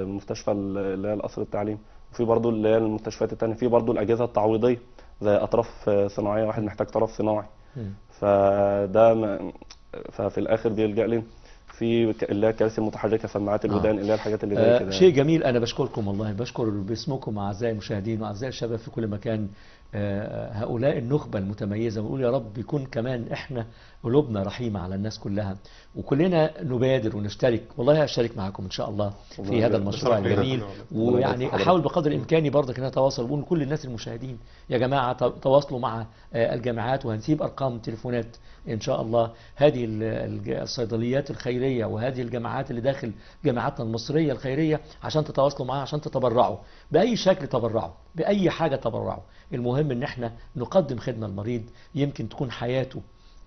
مستشفى اللي هي القصر التعليم، وفي برضو اللي هي المستشفيات التانية، في برضو الأجهزة التعويضية زي أطراف صناعية، واحد محتاج طرف صناعي، فده ففي الآخر بيلجأ لنا في اللي هي الكراسي المتحركة، سماعات الودان، اللي هي الحاجات اللي زي كده. شيء جميل. أنا بشكركم والله، بشكر باسمكم أعزائي المشاهدين وأعزائي الشباب في كل مكان، هؤلاء النخبة المتميزة، ونقول يا رب يكون كمان إحنا قلوبنا رحيمة على الناس كلها، وكلنا نبادر ونشترك. والله هشترك معاكم إن شاء الله في هذا المشروع الجميل، ويعني أحاول بقدر إمكاني برضك إن أنا أتواصل، وأقول لكل الناس المشاهدين يا جماعة تواصلوا مع الجامعات، وهنسيب أرقام تليفونات إن شاء الله هذه الصيدليات الخيرية وهذه الجامعات اللي داخل جامعاتنا المصرية الخيرية، عشان تتواصلوا معاها، عشان تتبرعوا بأي شكل، تبرعوا بأي حاجة، تبرعوا. المهم إن احنا نقدم خدمة للمريض، يمكن تكون حياته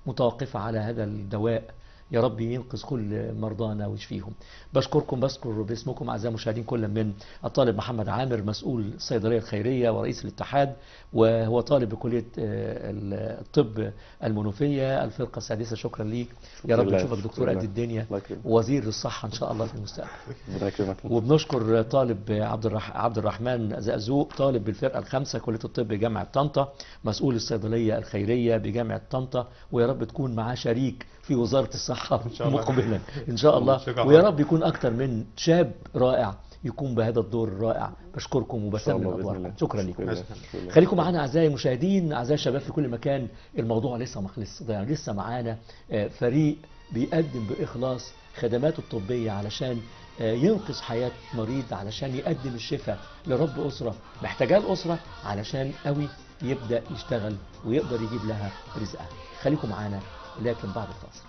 متوقفة على هذا الدواء. يا رب ينقذ كل مرضانا ويشفيهم. بشكركم، بشكر باسمكم أعزائي المشاهدين كل من الطالب محمد عامر مسؤول الصيدلية الخيرية ورئيس الاتحاد، وهو طالب بكلية الطب المنوفية الفرقة السادسة. شكرا ليك، يا رب نشوفك دكتور قد الدنيا، وزير الصحة إن شاء الله في المستقبل. وبنشكر طالب عبد الرحمن زقزوق، طالب بالفرقة الخامسة كلية الطب جامعة طنطا، مسؤول الصيدلية الخيرية بجامعة طنطا، ويا رب تكون معاه شريك في وزارة الصحة مقبلا إن شاء الله، ويا رب يكون أكتر من شاب رائع يكون بهذا الدور الرائع. بشكركم وبسلم أدواركم، شكرا لكم. خليكم معانا أعزائي المشاهدين، أعزائي الشباب في كل مكان. الموضوع لسه ما خلصش، يعني لسه معانا فريق بيقدم بإخلاص خدماته الطبية علشان ينقذ حياة مريض، علشان يقدم الشفاء لرب أسرة محتاجاه الأسرة، علشان قوي يبدأ يشتغل ويقدر يجيب لها رزقها. خليكم معانا لكن بعد الفاصل.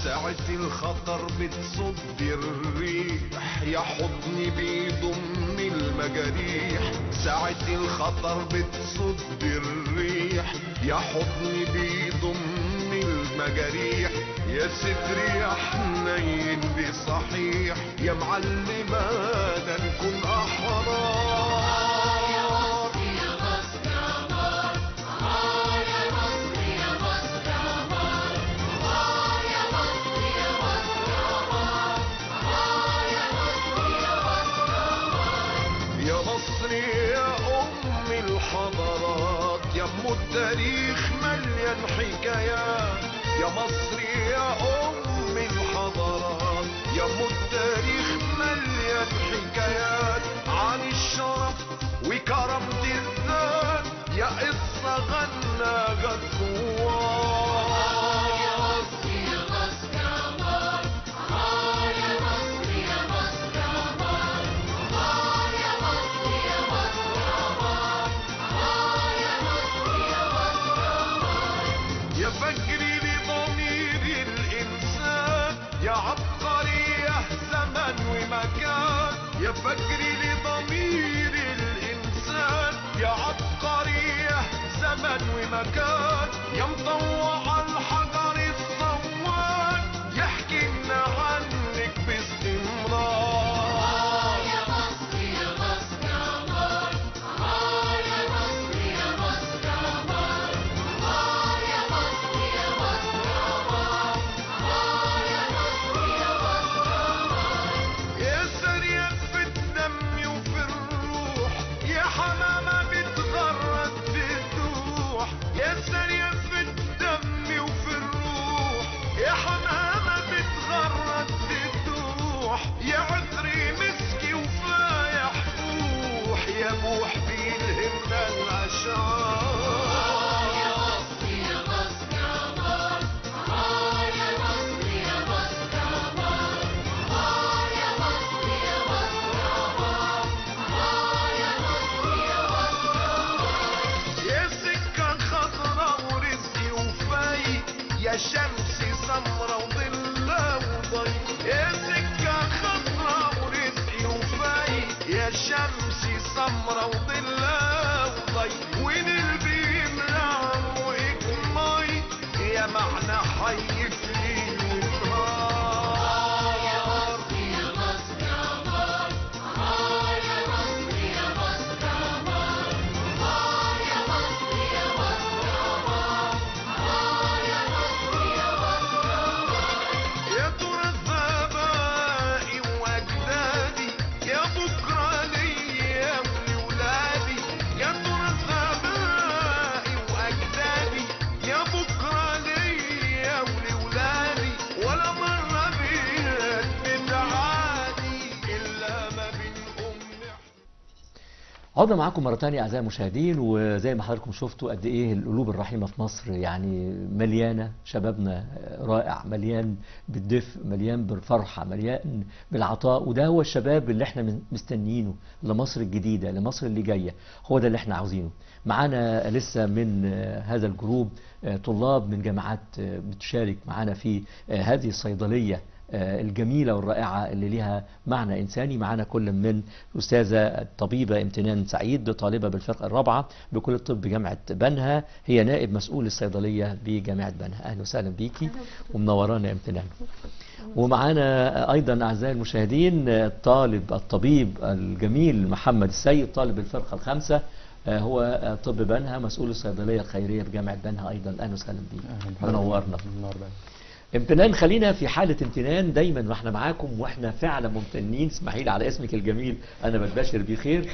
ساعة الخطر بتصد الريح، يا حضني بيضم المجاريح. ساعة الخطر بتصد الريح، يا حضني بيضم المجاريح. يا ستري يا حنين بصحيح، يا معلمانا نكون أحرار. يا ام التاريخ مليان حكايات، يا مصر يا ام الحضارات، يا ام التاريخ مليان حكايات عن الشرف وكرامة الذات، يا قصة غنى الثوار. يا فجري لضمير الإنسان، يا عبقرية زمن ومكان، يا مطوع الحجر الصوان، يحكي لنا عنك باستمرار. يا مصر يا مصر عمار، يا مصر يا مصر عمار، يا مصر يا مصر عمار، يا مصر يا مصر عمار. يا سريان في الدم وفي الروح، يا حمامة بتغرد بتروح. يا سريان في الدم عدنا معاكم مرة تانية أعزائي المشاهدين، وزي ما حضراتكم شفتوا قد إيه القلوب الرحيمة في مصر يعني مليانة، شبابنا رائع، مليان بالدفء، مليان بالفرحة، مليان بالعطاء، وده هو الشباب اللي احنا مستنيينه لمصر الجديدة، لمصر اللي جاية، هو ده اللي احنا عاوزينه. معانا لسه من هذا الجروب طلاب من جامعات بتشارك معانا في هذه الصيدلية الجميلة والرائعة اللي لها معنى إنساني. معانا كل من الأستاذة الطبيبة امتنان سعيد، طالبة بالفرقة الرابعة بكلية الطب جامعة بنها، هي نائب مسؤول الصيدلية بجامعة بنها. أهلا وسهلا بيكي ومنورانا امتنان. ومعانا أيضا أعزائي المشاهدين الطالب الطبيب الجميل محمد السيد، طالب الفرقة الخامسة، هو طب بنها، مسؤول الصيدلية الخيرية بجامعة بنها أيضا. أهلا وسهلا بيك، منورنا. امتنان، خلينا في حالة امتنان دايما واحنا معاكم، واحنا فعلا ممتنين. اسمحي لي على اسمك الجميل، انا بتبشر بيه خير.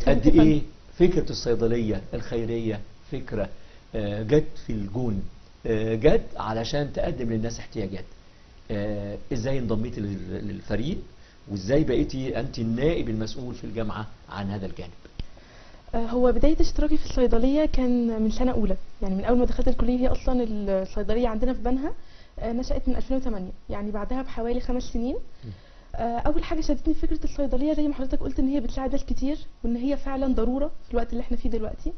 قد ايه فكرة الصيدلية الخيرية فكرة جت في الجون، جت علشان تقدم للناس احتياجات. ازاي انضميتي للفريق، وازاي بقيتي انت النائب المسؤول في الجامعة عن هذا الجانب؟ هو بداية اشتراكي في الصيدلية كان من سنة أولى، يعني من أول ما دخلت الكلية. هي أصلا الصيدلية عندنا في بنها نشأت من 2008، يعني بعدها بحوالي 5 سنين. أول حاجة شدتني فكرة الصيدلية زي ما حضرتك قلت إن هي بتساعد ناس كتير، وإن هي فعلا ضرورة في الوقت اللي احنا فيه دلوقتي.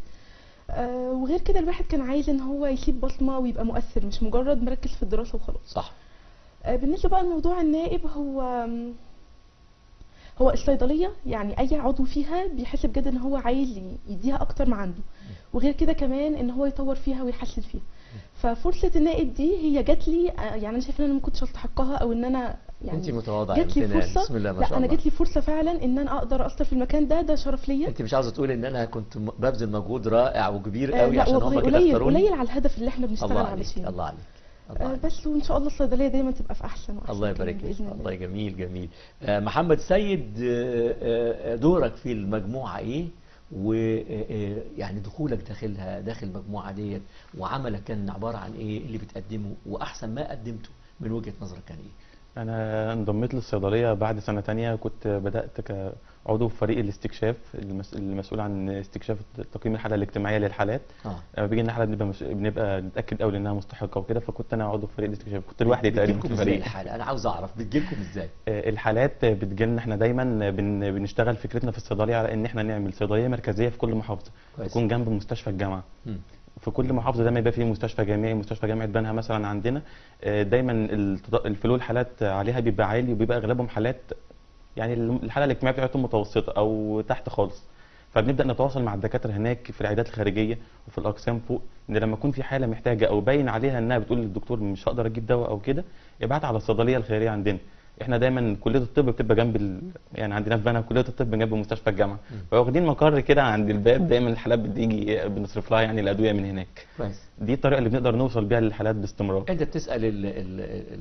وغير كده الواحد كان عايز إن هو يسيب بصمة ويبقى مؤثر، مش مجرد مركز في الدراسة وخلاص. صح. بالنسبة بقى لموضوع النائب، هو الصيدلية يعني أي عضو فيها بيحس بجد إن هو عايز يديها أكتر ما عنده، وغير كده كمان إن هو يطور فيها ويحسن فيها. ففرصة النائب دي هي جات لي، يعني أنا شايفة إن أنا ما كنتش أستحقها، أو إن أنا يعني أنت متواضعة جات لي فرصة. بسم الله ما شاء الله. لا أنا جات لي فرصة فعلا إن أنا أقدر أثر في المكان ده، ده شرف ليا. أنت مش عاوزة تقولي إن أنا كنت ببذل مجهود رائع وكبير قوي عشان هم كده اختاروني؟ قليل على الهدف اللي إحنا بنشتغل عليه. الله عليك. بس وان شاء الله الصيدلية دايما تبقى في احسن واحسن. الله يبارك لك. الله جميل جميل. محمد سيد، دورك في المجموعة ايه، ويعني دخولك داخلها، داخل المجموعة ديت، وعملك كان عبارة عن ايه اللي بتقدمه، واحسن ما قدمته من وجهه نظرك كان ايه؟ انا انضميت للصيدليه بعد سنة تانية، كنت بدات كعضو في فريق الاستكشاف المسؤول عن استكشاف تقييم الحالة الاجتماعية للحالات. لما بيجي لنا حاله بنبقى نتاكد قوي انها مستحقه وكده، فكنت انا عضو في فريق الاستكشاف، كنت لوحدي تقريبا في الفريق. الحالة انا عاوز اعرف بتجيلكم ازاي؟ الحالات بتجيلنا احنا دايما بنشتغل فكرتنا في الصيدلية على ان احنا نعمل صيدلية مركزية في كل محافظة، تكون جنب مستشفى الجامعة. في كل محافظة دايما يبقى فيه مستشفى جامعي، مستشفى جامعه بنها مثلا عندنا دايما الفلو الحالات عليها بيبقى عالي، وبيبقى اغلبهم حالات يعني الحالة الاجتماعية بتاعتهم متوسطه او تحت خالص. فبنبدا نتواصل مع الدكاترة هناك في العيادات الخارجية وفي الاقسام فوق، ان لما يكون في حاله محتاجه او باين عليها انها بتقول للدكتور مش هقدر اجيب دواء او كده، ابعت على الصيدلية الخيرية عندنا. احنا دايما كليه الطب بتبقى جنب يعني عندنا في بنها كليه الطب جنب مستشفى الجامعة، فواخدين مقر كده عند الباب، دايما الحالات بتيجي بنصرف لها يعني الادوية من هناك. كويس. دي الطريقة اللي بنقدر نوصل بيها للحالات باستمرار. انت بتسال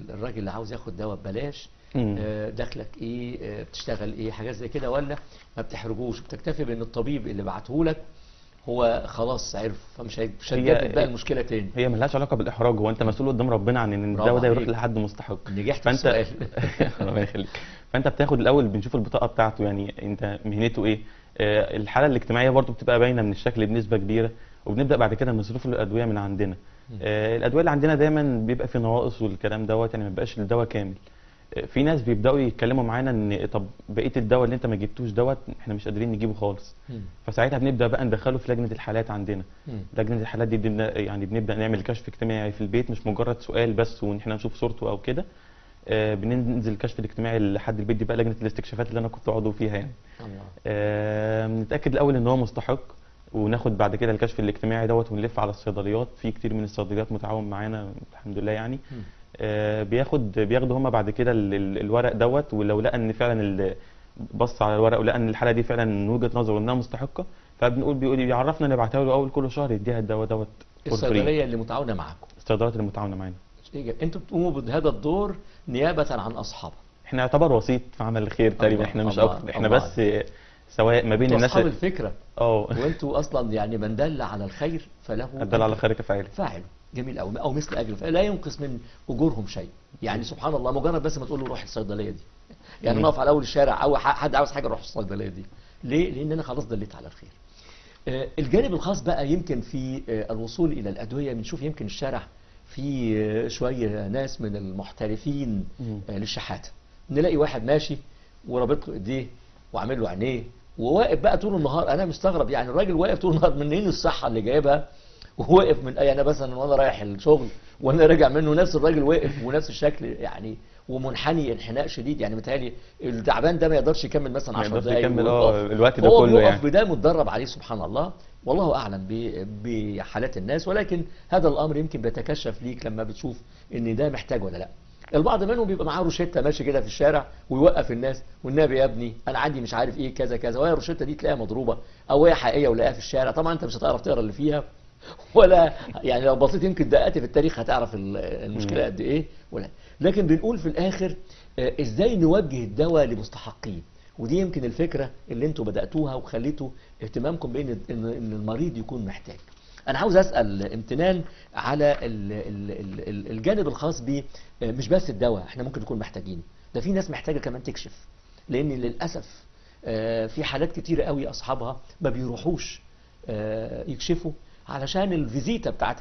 الراجل اللي عاوز ياخد دواء ببلاش، دخلك ايه، بتشتغل ايه، حاجات زي كده، ولا ما بتحرجوش، بتكتفي بان الطبيب اللي بعته لك هو خلاص عرف، فمش هتجدد بقى المشكلة تاني؟ هي ملهاش علاقة بالاحراج، هو انت مسؤول قدام ربنا عن ان الدواء ده يروح لحد مستحق. نجحت في السؤال. ربنا يخليك. فانت بتاخد الاول، بنشوف البطاقة بتاعته، يعني انت مهنته ايه، الحالة الاجتماعية برضو بتبقى باينة من الشكل بنسبة كبيرة، وبنبدا بعد كده نصرف له الادوية من عندنا. الادوية اللي عندنا دايما بيبقى في نواقص والكلام دوت، يعني ما بيبقاش الدواء كامل. في ناس بيبداوا يتكلموا معانا ان طب بقية الدواء اللي انت ما جبتوش دوت احنا مش قادرين نجيبه خالص. فساعتها بنبدا بقى ندخله في لجنة الحالات عندنا. لجنة الحالات دي يعني بنبدا نعمل كشف اجتماعي في البيت، مش مجرد سؤال بس وان احنا نشوف صورته او كده. بننزل الكشف الاجتماعي لحد البيت، دي بقى لجنة الاستكشافات اللي انا كنت عضو فيها يعني. نتاكد الاول ان هو مستحق، وناخد بعد كده الكشف الاجتماعي دوت ونلف على الصيدليات، في كتير من الصيدليات متعاون معانا الحمد لله يعني. بياخدوا هما بعد كده الورق دوت، ولو لقى ان فعلا بص على الورق ولقى ان الحالة دي فعلا من وجهه نظره انها مستحقه، فبنقول بيقول يعرفنا نبعتها له اول كل شهر يديها الدواء دوت. الصيدلية اللي متعاونة معاكم؟ الصيدليات اللي متعاونة معانا. انتوا بتقوموا بهذا الدور نيابة عن اصحابها؟ احنا يعتبر وسيط في عمل الخير تقريبا، احنا مش اكتر، احنا بس سواء ما بين الناس اصحاب الفكرة. وانتوا اصلا يعني من دل على الخير فله دل على الخير كفاعله. فاعله. جميل قوي. او مثل اجر، لا ينقص من اجورهم شيء يعني. سبحان الله، مجرد بس ما تقول له روح الصيدلية دي، يعني نقف على اول الشارع او حد عاوز حاجة روح الصيدلية دي، ليه؟ لان انا خلاص دليت على الخير. الجانب الخاص بقى يمكن في الوصول الى الادوية، بنشوف يمكن الشارع في شوية ناس من المحترفين للشحاته، نلاقي واحد ماشي ورابط له ايديه وعامل له عينيه وواقف بقى طول النهار. انا مستغرب يعني الراجل واقف طول النهار، منين الصحة اللي جايبها؟ وواقف من انا مثلا وانا رايح الشغل وانا راجع منه نفس الراجل واقف ونفس الشكل يعني، ومنحني انحناء شديد. يعني متهيألي التعبان ده ما يقدرش يكمل مثلا 10 دقايق، يكمل الوقت ده كله يعني. هو بيقف بده متدرب عليه سبحان الله، والله اعلم بحالات الناس، ولكن هذا الامر يمكن بيتكشف ليك لما بتشوف ان ده محتاج ولا لا. البعض منهم بيبقى معاه روشته ماشي كده في الشارع ويوقف الناس، والنبي يا ابني انا عندي مش عارف ايه كذا كذا، وهي الروشته دي تلاقيها مضروبة او هي حقيقية ولاقيها في الشارع. طبعا انت مش هتعرف تقرا اللي فيها ولا يعني لو بصيت يمكن دققت في التاريخ هتعرف المشكلة قد ايه ولا. لكن بنقول في الاخر ازاي نوجه الدواء لمستحقيه، ودي يمكن الفكرة اللي انتوا بداتوها وخليتوا اهتمامكم بان ان المريض يكون محتاج. انا عاوز اسال امتنان على الجانب الخاص ب مش بس الدواء احنا ممكن نكون محتاجينه، ده في ناس محتاجه كمان تكشف، لان للاسف في حالات كتيرة قوي اصحابها ما بيروحوش يكشفوا علشان الفيزيتا بتاعت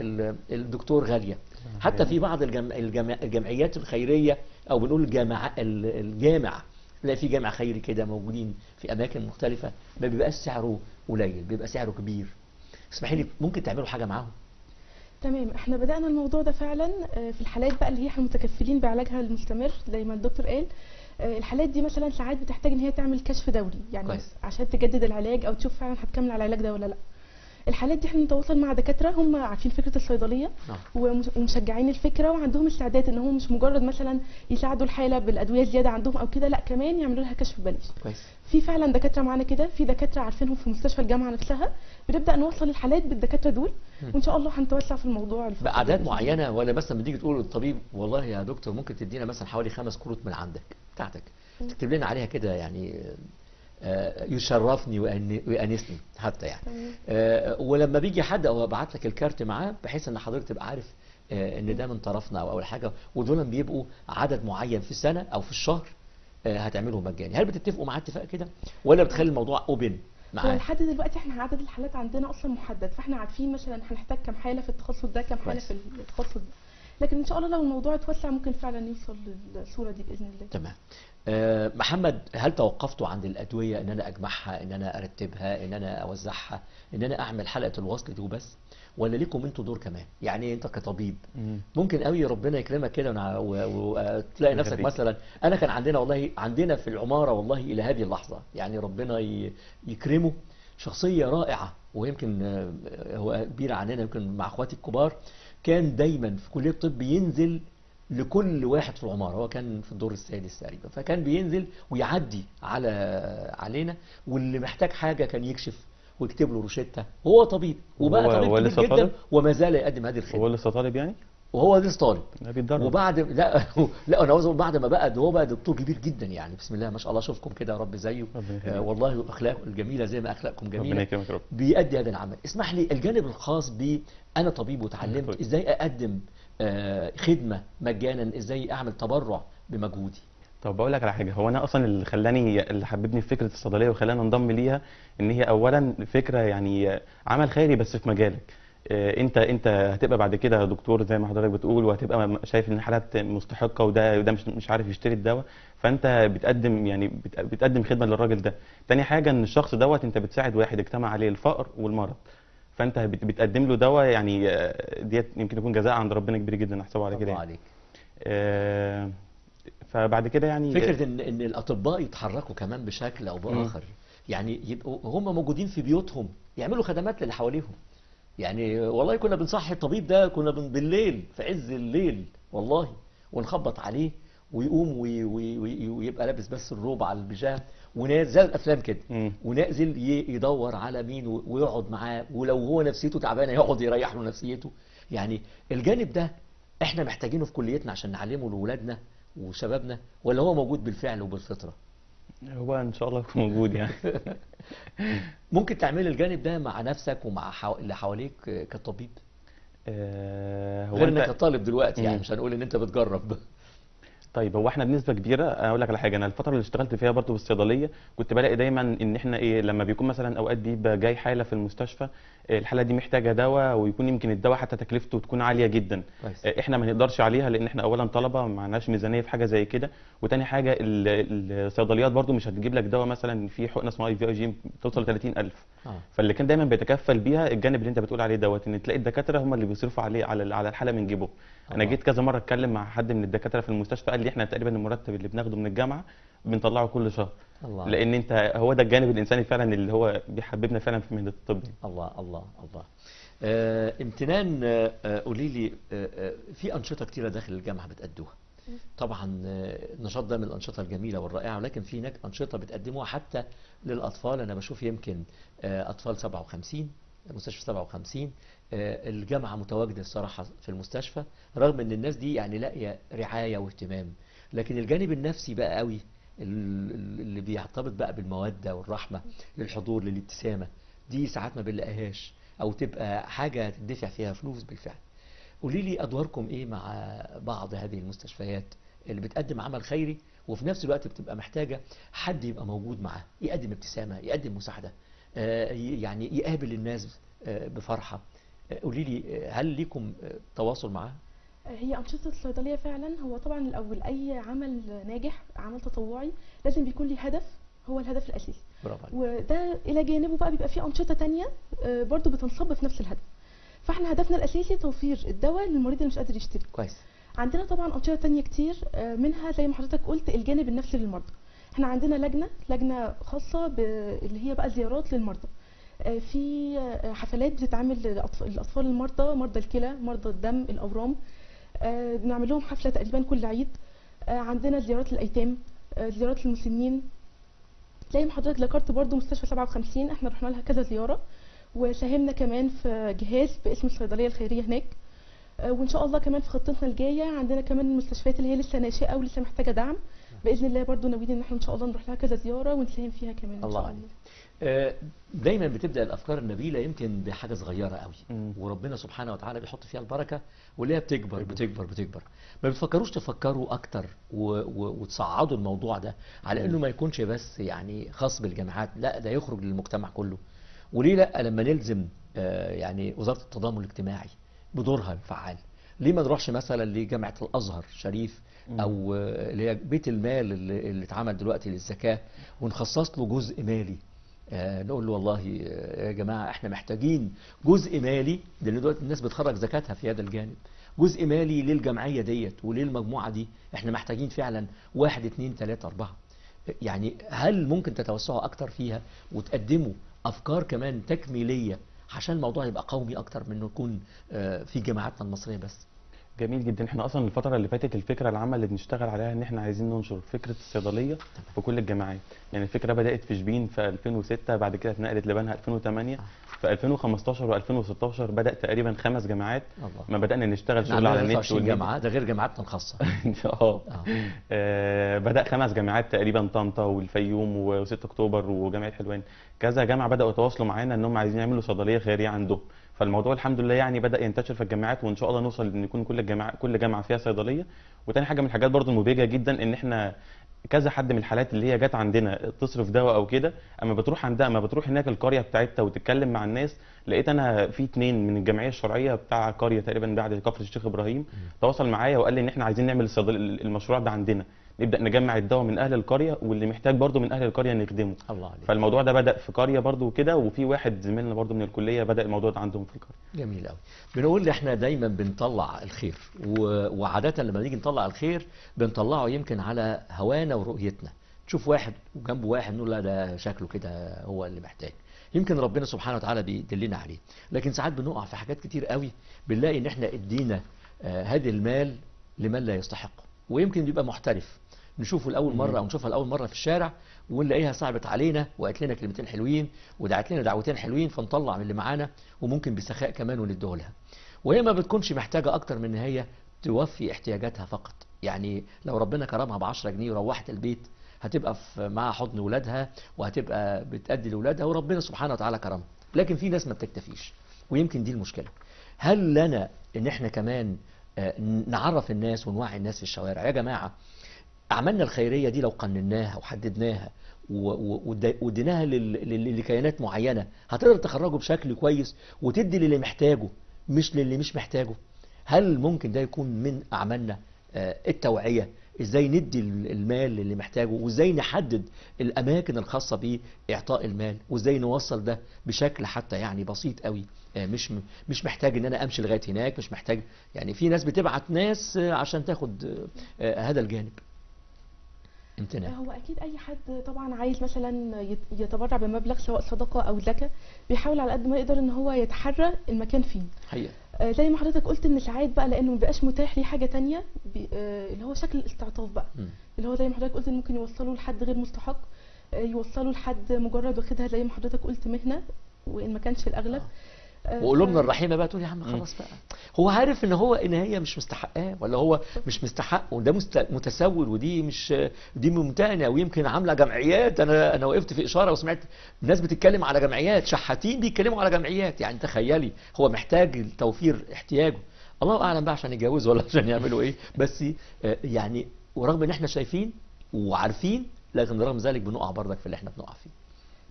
الدكتور غالية. حتى في بعض الجمعيات الخيرية او بنقول الجامع، تلاقي في جامع خيري كده موجودين في اماكن مختلفة، ما بيبقاش سعره قليل، بيبقى سعره كبير. اسمحي لي، ممكن تعملوا حاجة معاهم؟ تمام، احنا بدأنا الموضوع ده فعلا في الحالات بقى اللي هي احنا متكفلين بعلاجها المستمر زي ما الدكتور قال. الحالات دي مثلا ساعات بتحتاج ان هي تعمل كشف دوري يعني كويس، عشان تجدد العلاج او تشوف فعلا هتكمل على العلاج ده ولا لا. الحالات دي احنا بنتواصل مع دكاترة هم عارفين فكرة الصيدلية ومشجعين الفكرة وعندهم استعداد ان هم مش مجرد مثلا يساعدوا الحالة بالادوية الزيادة عندهم او كده، لا كمان يعملوا لها كشف ببلاش. كويس. في فعلا دكاترة معانا كده، في دكاترة عارفينهم في مستشفى الجامعة نفسها، بنبدا نوصل الحالات بالدكاتره دول، وان شاء الله هنتوسع في الموضوع باعداد معينة. ولا مثلا بتيجي تقول للطبيب والله يا دكتور ممكن تدينا مثلا حوالي 5 كروت من عندك بتاعتك، تكتب لنا عليها كده يعني يشرفني ويأنسني حتى يعني. ولما بيجي حد او ابعت لك الكارت معاه بحيث ان حضرتك تبقى عارف ان ده من طرفنا او اول حاجة، ودول بيبقوا عدد معين في السنة او في الشهر هتعمله مجاني. هل بتتفقوا معاه اتفاق كده ولا بتخلي الموضوع open معاه؟ هو لحد دلوقتي احنا عدد الحالات عندنا اصلا محدد، فاحنا عارفين مثلا هنحتاج كام حاله في التخصص ده، كام حاله في التخصص ده، لكن ان شاء الله لو الموضوع اتوسع ممكن فعلا يوصل للصورة دي باذن الله. تمام. محمد، هل توقفتوا عند الادوية ان انا اجمعها، ان انا ارتبها، ان انا اوزعها، ان انا اعمل حلقة الوصل دي وبس، ولا ليكم انتوا دور كمان؟ يعني انت كطبيب ممكن قوي ربنا يكرمك كده وتلاقي نفسك مثلا، انا كان عندنا والله عندنا في العمارة والله الى هذه اللحظة يعني ربنا يكرمه شخصية رائعة، ويمكن هو كبير عننا يمكن مع اخواتي الكبار، كان دايما في كليه الطب ينزل لكل واحد في العمارة، هو كان في الدور السادس تقريبا، فكان بينزل ويعدي علينا، واللي محتاج حاجة كان يكشف ويكتب له روشتة، وهو طبيب وبقى طبيب كبير جدا وما زال يقدم هذه الخدمة. هو لسه طالب يعني؟ وهو لسه طالب. بيتدرب. وبعد لا لا انا عاوز اقول بعد ما بقى ده هو بقى دكتور كبير جدا يعني، بسم الله ما شاء الله، اشوفكم كده يا رب زيه والله، اخلاقه الجميلة زي ما اخلاقكم جميلة، بيأدي هذا العمل. اسمح لي، الجانب الخاص بي، انا طبيب وتعلمت ازاي اقدم خدمة مجانا، ازاي اعمل تبرع بمجهودي. طب بقول لك على حاجة، هو انا اصلا اللي خلاني، اللي حببني في فكرة الصيدلية وخلاني انضم ليها، ان هي اولا فكرة يعني عمل خيري بس في مجالك. انت هتبقى بعد كده دكتور زي ما حضرتك بتقول، وهتبقى شايف ان حالات مستحقه وده مش عارف يشتري الدواء، فانت بتقدم يعني بتقدم خدمة للراجل ده. تاني حاجة ان الشخص دوت انت بتساعد واحد اجتمع عليه الفقر والمرض، فانت بتقدم له دواء يعني ديت يمكن يكون جزاء عند ربنا كبير جدا، احسبه على كده يعني. فبعد كده يعني فكرة ان الاطباء يتحركوا كمان بشكل او باخر، يعني يبقوا هم موجودين في بيوتهم يعملوا خدمات للي حواليهم. يعني والله كنا بنصحي الطبيب ده، كنا بالليل في عز الليل والله، ونخبط عليه ويقوم ويبقى لابس بس الروب على البيجام ونازل زي الافلام كده، ونازل يدور على مين ويقعد معاه، ولو هو نفسيته تعبانة يقعد يريح له نفسيته. يعني الجانب ده احنا محتاجينه في كليتنا عشان نعلمه لاولادنا وشبابنا، ولا هو موجود بالفعل وبالفطره؟ هو ان شاء الله يكون موجود يعني. ممكن تعمل الجانب ده مع نفسك ومع اللي حواليك كطبيب؟ هو غير انك طالب دلوقتي يعني مش هنقول ان انت بتجرب. طيب هو احنا بنسبة كبيرة اقول لك على حاجة، انا الفترة اللي اشتغلت فيها برضو في الصيدلية كنت بلاقي دايما ان احنا ايه، لما بيكون مثلا اوقات بيبقى جاي حاله في المستشفى، الحالة دي محتاجه دواء، ويكون يمكن الدواء حتى تكلفته تكون عالية جدا. كويس. احنا ما نقدرش عليها لان احنا اولا طلبه ما معناش ميزانية في حاجة زي كده، وتاني حاجة الصيدليات برضو مش هتجيب لك دواء مثلا في حقنه اسمها IVIG توصل ل 30000. فاللي كان دايما بيتكفل بيها الجانب اللي انت بتقول عليه دوت، ان تلاقي الدكاترة هم اللي بيصرفوا عليه على الحالة من جيبهم. انا جيت كذا مرة اتكلم مع حد من الدكاترة في المستشفى، قال لي احنا تقريبا المرتب اللي بناخده من الجامعة بنطلعه كل شهر. الله. لان انت هو ده الجانب الانساني فعلا اللي هو بيحببنا فعلا في مهنة الطب. الله الله الله. امتنان، قولي لي، في انشطة كتيرة داخل الجامعة بتأدوها. طبعا النشاط ده من الانشطة الجميلة والرائعه، ولكن في هناك انشطة بتقدموها حتى للاطفال. انا بشوف يمكن اطفال 57، مستشفى 57، الجامعة متواجدة الصراحة في المستشفى، رغم ان الناس دي يعني لاقيه رعاية واهتمام، لكن الجانب النفسي بقى قوي اللي بيرتبط بقى بالمودة والرحمة، للحضور، للابتسامه، دي ساعات ما بنلاقيهاش او تبقى حاجة تدفع فيها فلوس بالفعل. قولي لي ادواركم ايه مع بعض هذه المستشفيات اللي بتقدم عمل خيري وفي نفس الوقت بتبقى محتاجه حد يبقى موجود معاه، يقدم ابتسامة، يقدم مساعدة، يعني يقابل الناس بفرحة. قولي لي، هل ليكم تواصل معاه؟ هي أنشطة الصيدلية فعلا، هو طبعا الأول أي عمل ناجح، عمل تطوعي، لازم بيكون ليه هدف، هو الهدف الأساسي. برافو عليك. وده إلى جانبه بقى بيبقى فيه أنشطة تانية برضو بتنصب في نفس الهدف. فاحنا هدفنا الأساسي توفير الدواء للمريض اللي مش قادر يشتري. كويس. عندنا طبعا أنشطة تانية كتير، منها زي ما حضرتك قلت الجانب النفسي للمرضى. احنا عندنا لجنة خاصة اللي هي بقى زيارات للمرضى. في حفلات بتتعمل للأطفال المرضى، مرضى الكلى، مرضى الدم، الأورام، بنعمل لهم حفلة تقريبا كل عيد. عندنا زيارات للأيتام، زيارات للمسنين. زي ما حضرتك ذكرت برضو مستشفى 57 احنا رحنا لها كذا زيارة، وساهمنا كمان في جهاز باسم الصيدلية الخيرية هناك. وإن شاء الله كمان في خطتنا الجاية عندنا كمان المستشفيات اللي هي لسه ناشئة ولسه محتاجة دعم، بإذن الله برضو ناويين إن احنا إن شاء الله نروح لها كذا زيارة ونساهم فيها كمان إن الله شاء عليك. الله. دايما بتبدأ الأفكار النبيلة يمكن بحاجة صغيرة قوي، وربنا سبحانه وتعالى بيحط فيها البركة، واللي هي بتكبر بتكبر بتكبر. ما بتفكروش تفكروا أكتر وتصعدوا الموضوع ده على إنه ما يكونش بس يعني خاص بالجامعات، لا ده يخرج للمجتمع كله؟ وليه لا لما نلزم يعني وزارة التضامن الاجتماعي بدورها الفعال، ليه ما نروحش مثلا لجامعة الأزهر شريف أو اللي هي بيت المال اللي اتعمل دلوقتي للزكاة، ونخصص له جزء مالي، نقول له والله يا جماعة احنا محتاجين جزء مالي، لأن دلوقتي الناس بتخرج زكاتها في هذا الجانب، جزء مالي للجمعية ديت وللمجموعة دي، احنا محتاجين فعلا 1 2 3 4. يعني هل ممكن تتوسعوا أكتر فيها وتقدموا أفكار كمان تكميلية عشان الموضوع يبقى قومي أكتر من إنه يكون في جامعاتنا المصرية بس؟ جميل جدا. احنا اصلا الفترة اللي فاتت الفكرة العامة اللي بنشتغل عليها ان احنا عايزين ننشر فكرة الصيدلية في كل الجامعات. يعني الفكرة بدات في شبين في 2006، بعد كده اتنقلت لبنها 2008، في 2015 و2016 بدا تقريبا 5 جامعات. الله. ما بدانا نشتغل شغل على النت 23 جامعه، ده غير جامعاتنا الخاصة. بدا 5 جامعات تقريبا، طنطا والفيوم و6 اكتوبر وجامعة حلوان، كذا جامعه بداوا يتواصلوا معانا ان هم عايزين يعملوا صيدلية خيرية عندهم. فالموضوع الحمد لله يعني بدأ ينتشر في الجامعات، وان شاء الله نوصل ان يكون كل جامعه فيها صيدلية. وتاني حاجة من الحاجات برضو المبهجه جدا ان احنا كذا حد من الحالات اللي هي جت عندنا تصرف دواء او كده، اما بتروح عندها، اما بتروح هناك القرية بتاعتها وتتكلم مع الناس، لقيت انا في 2 من الجمعية الشرعية بتاع قرية تقريبا بعد كفر الشيخ ابراهيم تواصل معايا وقال لي ان احنا عايزين نعمل المشروع ده عندنا، نبدا نجمع الدواء من اهل القرية، واللي محتاج برضو من اهل القرية نخدمه. الله عليك. فالموضوع ده بدا في قرية برضو كده، وفي واحد زميلنا برضو من الكلية بدا الموضوع ده عندهم في القرية. جميل قوي. بنقول احنا دايما بنطلع الخير، وعاده لما نيجي نطلع الخير بنطلعه يمكن على هوانا ورؤيتنا، تشوف واحد وجنبه واحد نقول لا ده شكله كده هو اللي محتاج، يمكن ربنا سبحانه وتعالى بيدلنا عليه. لكن ساعات بنقع في حاجات كتير قوي، بنلاقي ان احنا ادينا هذا المال لمن لا يستحقه، ويمكن بيبقى محترف، نشوفه لأول مرة أو نشوفها لأول مرة في الشارع ونلاقيها صعبت علينا وقالت لنا كلمتين حلوين ودعت لنا دعوتين حلوين، فنطلع من اللي معانا وممكن بسخاء كمان ونديه لها، وهي ما بتكونش محتاجة أكتر من إن هي توفي احتياجاتها فقط. يعني لو ربنا كرمها ب10 جنيه وروحت البيت هتبقى في مع حضن ولادها وهتبقى بتأدي لولادها، وربنا سبحانه وتعالى كرمها. لكن في ناس ما بتكتفيش، ويمكن دي المشكلة. هل لنا إن إحنا كمان نعرف الناس ونوعي الناس في الشوارع؟ يا جماعة اعمالنا الخيرية دي لو قنناها وحددناها واديناها لكيانات معينة، هتقدر تخرجه بشكل كويس وتدي للي محتاجه مش للي مش محتاجه. هل ممكن ده يكون من اعمالنا التوعية؟ ازاي ندي المال للي محتاجه، وازاي نحدد الاماكن الخاصة باعطاء المال، وازاي نوصل ده بشكل حتى يعني بسيط قوي، مش محتاج ان انا امشي لغاية هناك، مش محتاج يعني في ناس بتبعت ناس عشان تاخد هذا الجانب. امتنان. هو اكيد اي حد طبعا عايز مثلا يتبرع بمبلغ سواء صدقه او زكاة، بيحاول على قد ما يقدر ان هو يتحرى المكان فين. حقيقة زي ما حضرتك قلت ان ساعات بقى لانه ما بيبقاش متاح ليه حاجة تانية، اللي هو شكل الاستعطاف بقى، اللي هو زي ما حضرتك قلت ان ممكن يوصلوا لحد غير مستحق، يوصلوا لحد مجرد واخدها زي ما حضرتك قلت مهنة، وان ما كانش الاغلب. وقلوبنا الرحيمة بقى تقول يا عم خلاص بقى، هو عارف ان هو ان هي مش مستحقاه، ولا هو مش مستحق، وده متسول، ودي مش دي ممتنة، ويمكن عامله جمعيات. انا وقفت في اشارة وسمعت ناس بتتكلم على جمعيات، شحاتين بيتكلموا على جمعيات. يعني تخيلي هو محتاج توفير احتياجه، الله اعلم بقى عشان يتجوزوا ولا عشان يعملوا ايه، بس يعني ورغم ان احنا شايفين وعارفين، لكن رغم ذلك بنقع برضك في اللي احنا بنقع فيه.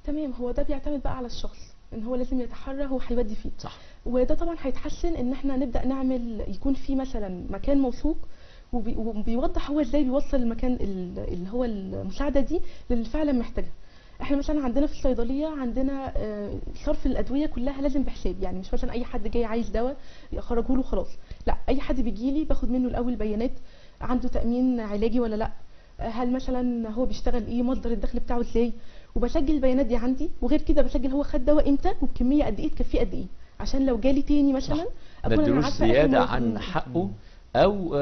تمام. هو ده بيعتمد بقى على الشخص، ان هو لازم يتحرى هو هيودي فيه. صح. وده طبعا هيتحسن ان احنا نبدا نعمل، يكون في مثلا مكان موثوق وبيوضح هو ازاي بيوصل المكان اللي هو المساعدة دي للي فعلا محتاجها. احنا مثلا عندنا في الصيدلية عندنا صرف الادوية كلها لازم بحساب، يعني مش مثلا اي حد جاي عايز دواء يخرجه له خلاص، لا، اي حد بيجي لي باخد منه الاول بيانات، عنده تامين علاجي ولا لا، هل مثلا هو بيشتغل ايه، مصدر الدخل بتاعه ازاي، وبسجل البيانات دي عندي. وغير كده بسجل هو خد دواء امتى وبكميه قد ايه، تكفيه قد ايه، عشان لو جالي تاني مثلا اكون انا عارفه زيادة عن حقه، او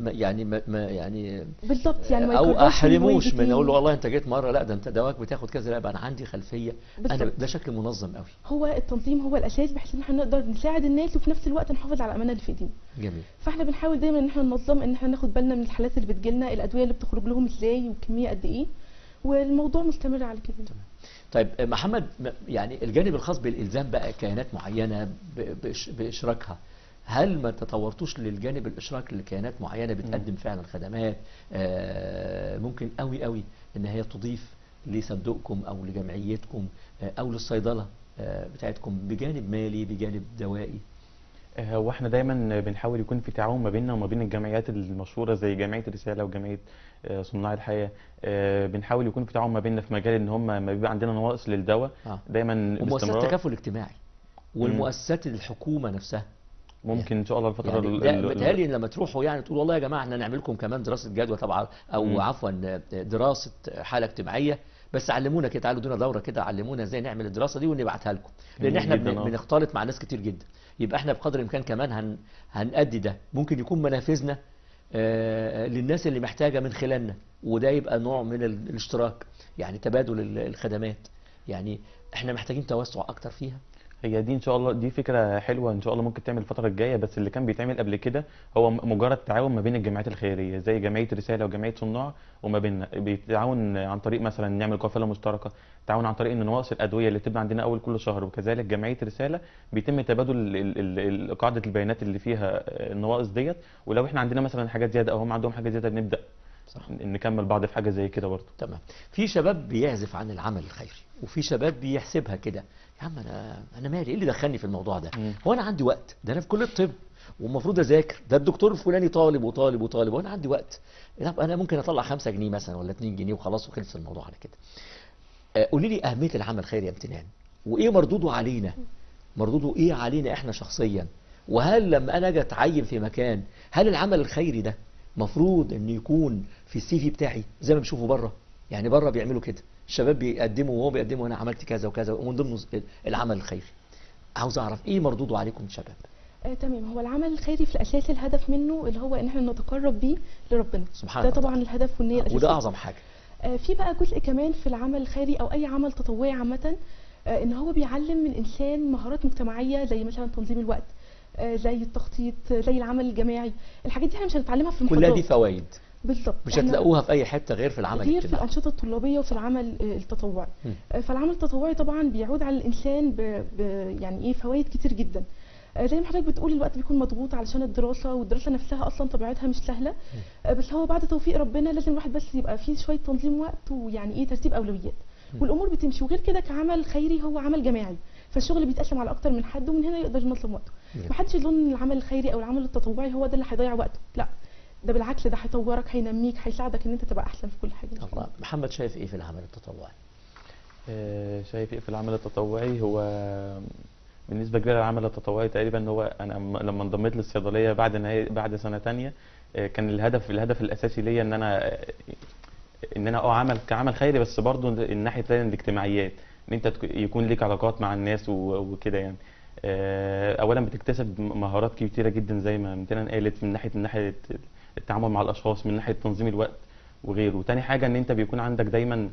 يعني ما يعني بالظبط، يعني ما او احرموش من اقول له والله انت جيت مرة، لا ده انت دواك بتاخد كذا، لا بقى انا عندي خلفية. انا ده شكل منظم قوي. هو التنظيم هو الاساس، بحيث ان احنا نقدر نساعد الناس وفي نفس الوقت نحافظ على الامانة اللي في ايدينا. جميل. فاحنا بنحاول دايما ان احنا ننظم، ان احنا ناخد بالنا من الحالات اللي بتجيلنا، الادوية اللي بتخرج لهم ازاي وكمية قد ايه، والموضوع مستمر على كده. تمام. طيب محمد، يعني الجانب الخاص بالالزام بقى كيانات معينة باشراكها، هل ما تطورتوش للجانب الاشراك لكيانات معينة بتقدم فعلا خدمات ممكن قوي قوي ان هي تضيف لصندوقكم او لجمعيتكم او للصيدله بتاعتكم بجانب مالي بجانب دوائي؟ هو احنا دايما بنحاول يكون في تعاون ما بيننا وما بين الجمعيات المشهورة زي جمعية رسالة وجمعية صناع الحياة. بنحاول يكون في تعاون ما بيننا في مجال ان هم ما بيبقى عندنا نواقص للدواء دايما ومؤسسات التكافل الاجتماعي والمؤسسات الحكومة نفسها ممكن ان شاء الله الفترة يعني متهيألي لما تروحوا يعني تقول والله يا جماعة احنا نعمل لكم كمان دراسة جدوى طبعا، او عفوا دراسة حاله اجتماعية، بس علمونا كده، تعالوا ادونا دوره كده علمونا ازاي نعمل الدراسة دي ونبعتها لكم، لان احنا بنختلط مع ناس كتير جدا. يبقى احنا بقدر الامكان كمان هنأدي ده، ممكن يكون منافذنا للناس اللي محتاجه من خلالنا، وده يبقى نوع من الاشتراك، يعني تبادل الخدمات. يعني احنا محتاجين توسع اكتر فيها. هي دي ان شاء الله دي فكرة حلوة ان شاء الله ممكن تعمل الفترة الجاية، بس اللي كان بيتعمل قبل كده هو مجرد تعاون ما بين الجمعيات الخيرية زي جمعية رسالة وجمعية صناع، وما بيننا بيتعاون عن طريق مثلا نعمل قافله مشتركة، تعاون عن طريق ان نواقص الادوية اللي بتبقى عندنا اول كل شهر، وكذلك جمعية رسالة بيتم تبادل قاعدة البيانات اللي فيها النواقص ديت، ولو احنا عندنا مثلا حاجات زيادة او هم عندهم حاجة زيادة بنبدا صح نكمل بعض في حاجة زي كده برضه. تمام. في شباب بيعزف عن العمل الخيري، وفي شباب بيحسبها كده، يا عم انا مالي، ايه اللي دخلني في الموضوع ده؟ هو انا عندي وقت؟ ده انا في كليه الطب والمفروض اذاكر، ده الدكتور الفلاني طالب وطالب وطالب، وانا عندي وقت؟ طب انا ممكن اطلع 5 جنيه مثلا ولا 2 جنيه وخلاص وخلص الموضوع على كده. قولي لي اهمية العمل الخيري يا امتنان، وايه مردودة علينا؟ مردودة ايه علينا احنا شخصيا؟ وهل لما انا اجي اتعين في مكان، هل العمل الخيري ده مفروض ان يكون في السي في بتاعي زي ما بشوفه بره؟ يعني بره بيعملوا كده، الشباب بيقدموا وهو بيقدموا انا عملت كذا وكذا، ومن ضمنه العمل الخيري. عاوز اعرف ايه مردودة عليكم شباب؟ تمام. هو العمل الخيري في الاساس الهدف منه اللي هو ان احنا نتقرب بيه لربنا سبحانه، ده طبعا الهدف والنية الاساسية، وده اعظم حاجة. في بقى جزء كمان في العمل الخيري او اي عمل تطوعي عامة، ان هو بيعلم الانسان مهارات مجتمعية زي مثلا تنظيم الوقت، زي التخطيط، زي العمل الجماعي. الحاجات دي احنا مش هنتعلمها في المحاضرات، كلها دي فوائد بالظبط مش هتلاقوها في اي حتة غير في العمل، غير في الانشطة الطلابيه وفي العمل التطوعي. فالعمل التطوعي طبعا بيعود على الانسان يعني ايه فوائد كتير جدا. زي ما حضرتك بتقول الوقت بيكون مضغوط علشان الدراسة، والدراسة نفسها اصلا طبيعتها مش سهلة، بس هو بعد توفيق ربنا لازم الواحد بس يبقى فيه شوية تنظيم وقت، ويعني ايه ترتيب اولويات، والامور بتمشي. وغير كده كعمل خيري هو عمل جماعي، فالشغل بيتقسم على اكتر من حد، ومن هنا يقدر ينظم وقته. محدش يظن ان العمل الخيري او العمل التطوعي هو ده اللي هيضيع وقته، لا ده بالعكس، ده هيطورك، هينميك، هيساعدك ان انت تبقى احسن في كل حاجة. الله. محمد شايف ايه في العمل التطوعي؟ شايف ايه في العمل التطوعي؟ هو بالنسبة كبيرة للعمل التطوعي تقريبا هو انا لما انضميت للصيدليه بعد نهاية بعد سنة ثانية، كان الهدف الاساسي ليا ان انا عمل كعمل خيري، بس برضو الناحية الثانية الاجتماعيات، ان انت يكون ليك علاقات مع الناس وكده يعني. اولا بتكتسب مهارات كتيرة جدا زي ما امتنان قالت، من ناحية التعامل مع الاشخاص، من ناحية تنظيم الوقت وغيره. تاني حاجة ان انت بيكون عندك دايما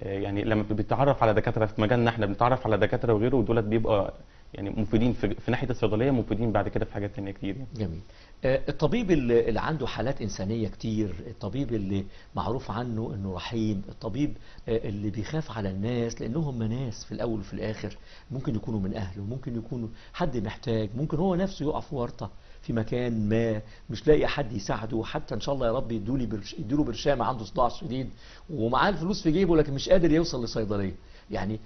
يعني لما بتتعرف على دكاترة في مجالنا احنا بنتعرف على دكاترة وغيره، ودولت بيبقى يعني مفيدين في ناحية الصيدلية، مفيدين بعد كده في حاجات ثانية كتير يعني. جميل. الطبيب اللي عنده حالات انسانيه كتير، الطبيب اللي معروف عنه انه رحيم، الطبيب اللي بيخاف على الناس لانهم ناس في الاول وفي الاخر، ممكن يكونوا من اهله، ممكن يكونوا حد محتاج، ممكن هو نفسه يقع في ورطة في مكان ما مش لاقي حد يساعده، حتى ان شاء الله يا رب يديله برشامه، عنده صداع شديد ومعاه الفلوس في جيبه لكن مش قادر يوصل لصيدليه. يعني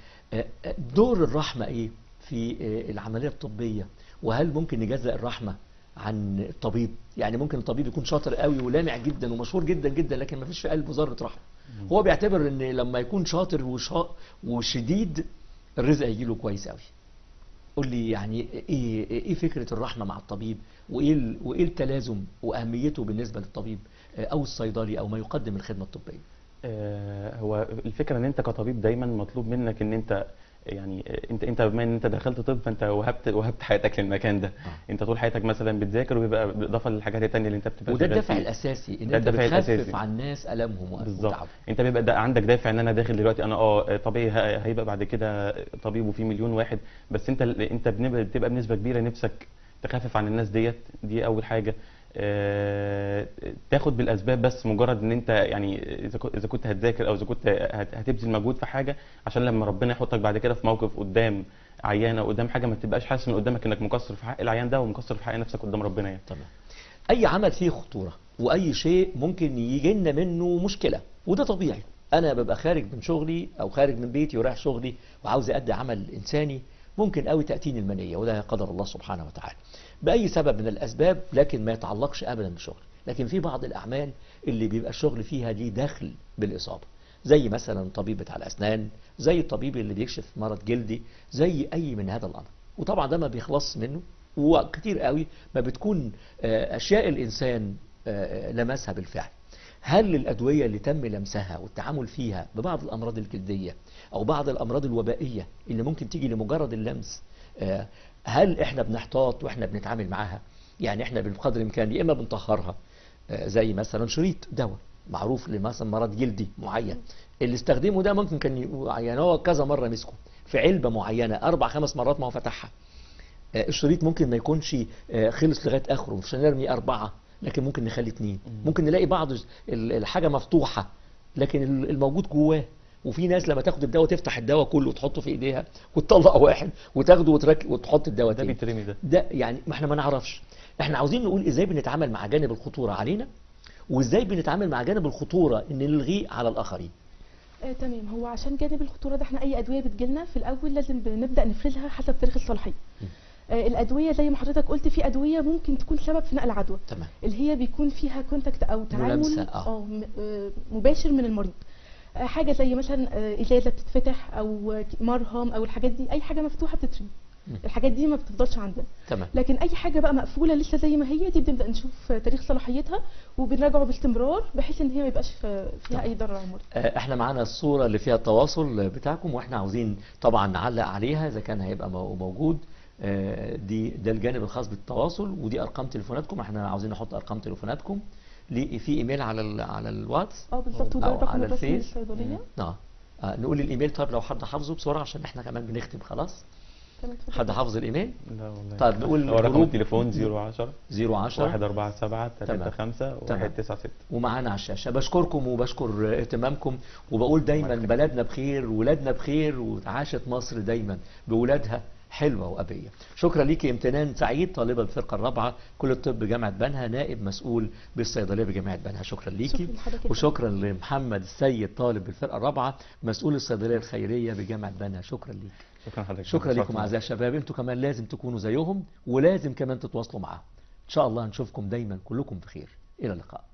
دور الرحمة ايه في العملية الطبية؟ وهل ممكن نجزأ الرحمة عن الطبيب؟ يعني ممكن الطبيب يكون شاطر قوي ولامع جدا ومشهور جدا جدا، لكن ما فيش في قلبه ذره رحمه. هو بيعتبر ان لما يكون شاطر وشديد الرزق هيجي له كويس قوي. قول لي يعني ايه فكرة الرحمة مع الطبيب، وايه التلازم واهميته بالنسبة للطبيب او الصيدلي او ما يقدم الخدمة الطبية؟ هو الفكرة ان انت كطبيب دايما مطلوب منك ان انت يعني انت بما ان انت دخلت طب فانت وهبت حياتك للمكان ده. انت طول حياتك مثلا بتذاكر، وبيبقى بالاضافة للحاجات الثانية اللي انت بتبقى وده الدافع الاساسي، ان انت بتخفف عن الناس المهم وتعبهم. انت بيبقى عندك دافع ان انا داخل دلوقتي انا طبيعي هيبقى بعد كده طبيب وفي مليون واحد، بس انت بتبقى بنسبة كبيرة نفسك تخفف عن الناس ديت. دي اول حاجة. تاخد بالاسباب، بس مجرد ان انت يعني اذا كنت هتذاكر او اذا كنت هتبذل مجهود في حاجة، عشان لما ربنا يحطك بعد كده في موقف قدام عيان او قدام حاجة ما تبقاش حاسس من قدامك انك مقصر في حق العيان ده ومقصر في حق نفسك قدام ربنا يعني. تمام. اي عمل فيه خطورة واي شيء ممكن يجي لنا منه مشكلة، وده طبيعي. انا ببقى خارج من شغلي او خارج من بيتي ورايح شغلي وعاوز ادي عمل انساني، ممكن قوي تأتيني المنية، وده قدر الله سبحانه وتعالى بأي سبب من الأسباب، لكن ما يتعلقش أبدا بالشغل. لكن في بعض الأعمال اللي بيبقى الشغل فيها دي دخل بالإصابة، زي مثلا طبيب بتاع الأسنان، زي الطبيب اللي بيكشف مرض جلدي، زي أي من هذا الأمر. وطبعا ده ما بيخلص منه، وكتير قوي ما بتكون أشياء الإنسان لمسها بالفعل. هل الأدوية اللي تم لمسها والتعامل فيها ببعض الأمراض الجلدية أو بعض الأمراض الوبائية اللي ممكن تيجي لمجرد اللمس، هل إحنا بنحتاط وإحنا بنتعامل معاها؟ يعني إحنا بقدر الإمكان يا إما بنطهرها، زي مثلا شريط دواء معروف لمثلا مرض جلدي معين، اللي استخدمه ده ممكن كان يعني هو كذا مرة مسكه في علبة معينة 4-5 مرات ما هو فتحها. الشريط ممكن ما يكونش خلص لغاية آخره، مش هنرمي 4 لكن ممكن نخلي 2، ممكن نلاقي بعض الحاجة مفتوحة لكن الموجود جواه. وفي ناس لما تاخد الدواء تفتح الدواء كله وتحطه في ايديها وتطلع واحد وتاخده وتحط الدواء تاني. ده بيترمي ده يعني ما احنا ما نعرفش. احنا عاوزين نقول ازاي بنتعامل مع جانب الخطورة علينا، وازاي بنتعامل مع جانب الخطورة ان نلغيه على الاخرين. تمام. هو عشان جانب الخطورة ده احنا اي ادوية بتجيلنا في الاول لازم بنبدا نفرزها حسب تاريخ الصلاحية. الادوية زي ما حضرتك قلت في ادوية ممكن تكون سبب في نقل عدوى، تمام، اللي هي بيكون فيها contact او تعامل مباشر من المريض. حاجة زي مثلا ازازة بتتفتح او مرهم او الحاجات دي، اي حاجة مفتوحة بتترمي، الحاجات دي ما بتفضلش عندنا. تمام. لكن اي حاجة بقى مقفولة لسه زي ما هي دي بنبدا نشوف تاريخ صلاحيتها وبنراجعه باستمرار بحيث ان هي ما يبقاش فيها اي ضرر على المريض. احنا معانا الصورة اللي فيها التواصل بتاعكم، واحنا عاوزين طبعا نعلق عليها اذا كان هيبقى موجود. ده الجانب الخاص بالتواصل، ودي ارقام تليفوناتكم. احنا عاوزين نحط ارقام تليفوناتكم في ايميل على الواتس. بالظبط، وده الرقم الرسمي للصيدليه. نقول الايميل طيب لو حد حافظه بسرعة عشان احنا كمان بنختم خلاص. حد حافظ الايميل؟ لا والله. طيب نقول رقم التليفون 010 010 147 35 196. ومعانا على الشاشة. بشكركم وبشكر اهتمامكم، وبقول دايما بلدنا بخير، ولادنا بخير، وعاشت مصر دايما بولادها. حلوة وأبية. شكرا ليكي امتنان سعيد، طالبة بالفرقة الرابعة كلية الطب جامعة بنها، نائب مسؤول بالصيدلية بجامعة بنها. شكرا ليكي. شكرا لحضرتك. وشكرا لمحمد السيد، طالب بالفرقة الرابعة، مسؤول الصيدلية الخيرية بجامعة بنها. شكرا ليك. شكرا حضرتك. شكرا لكم أعزائي الشباب، انتوا كمان لازم تكونوا زيهم ولازم كمان تتواصلوا معاهم. إن شاء الله نشوفكم دايما كلكم بخير. إلى اللقاء.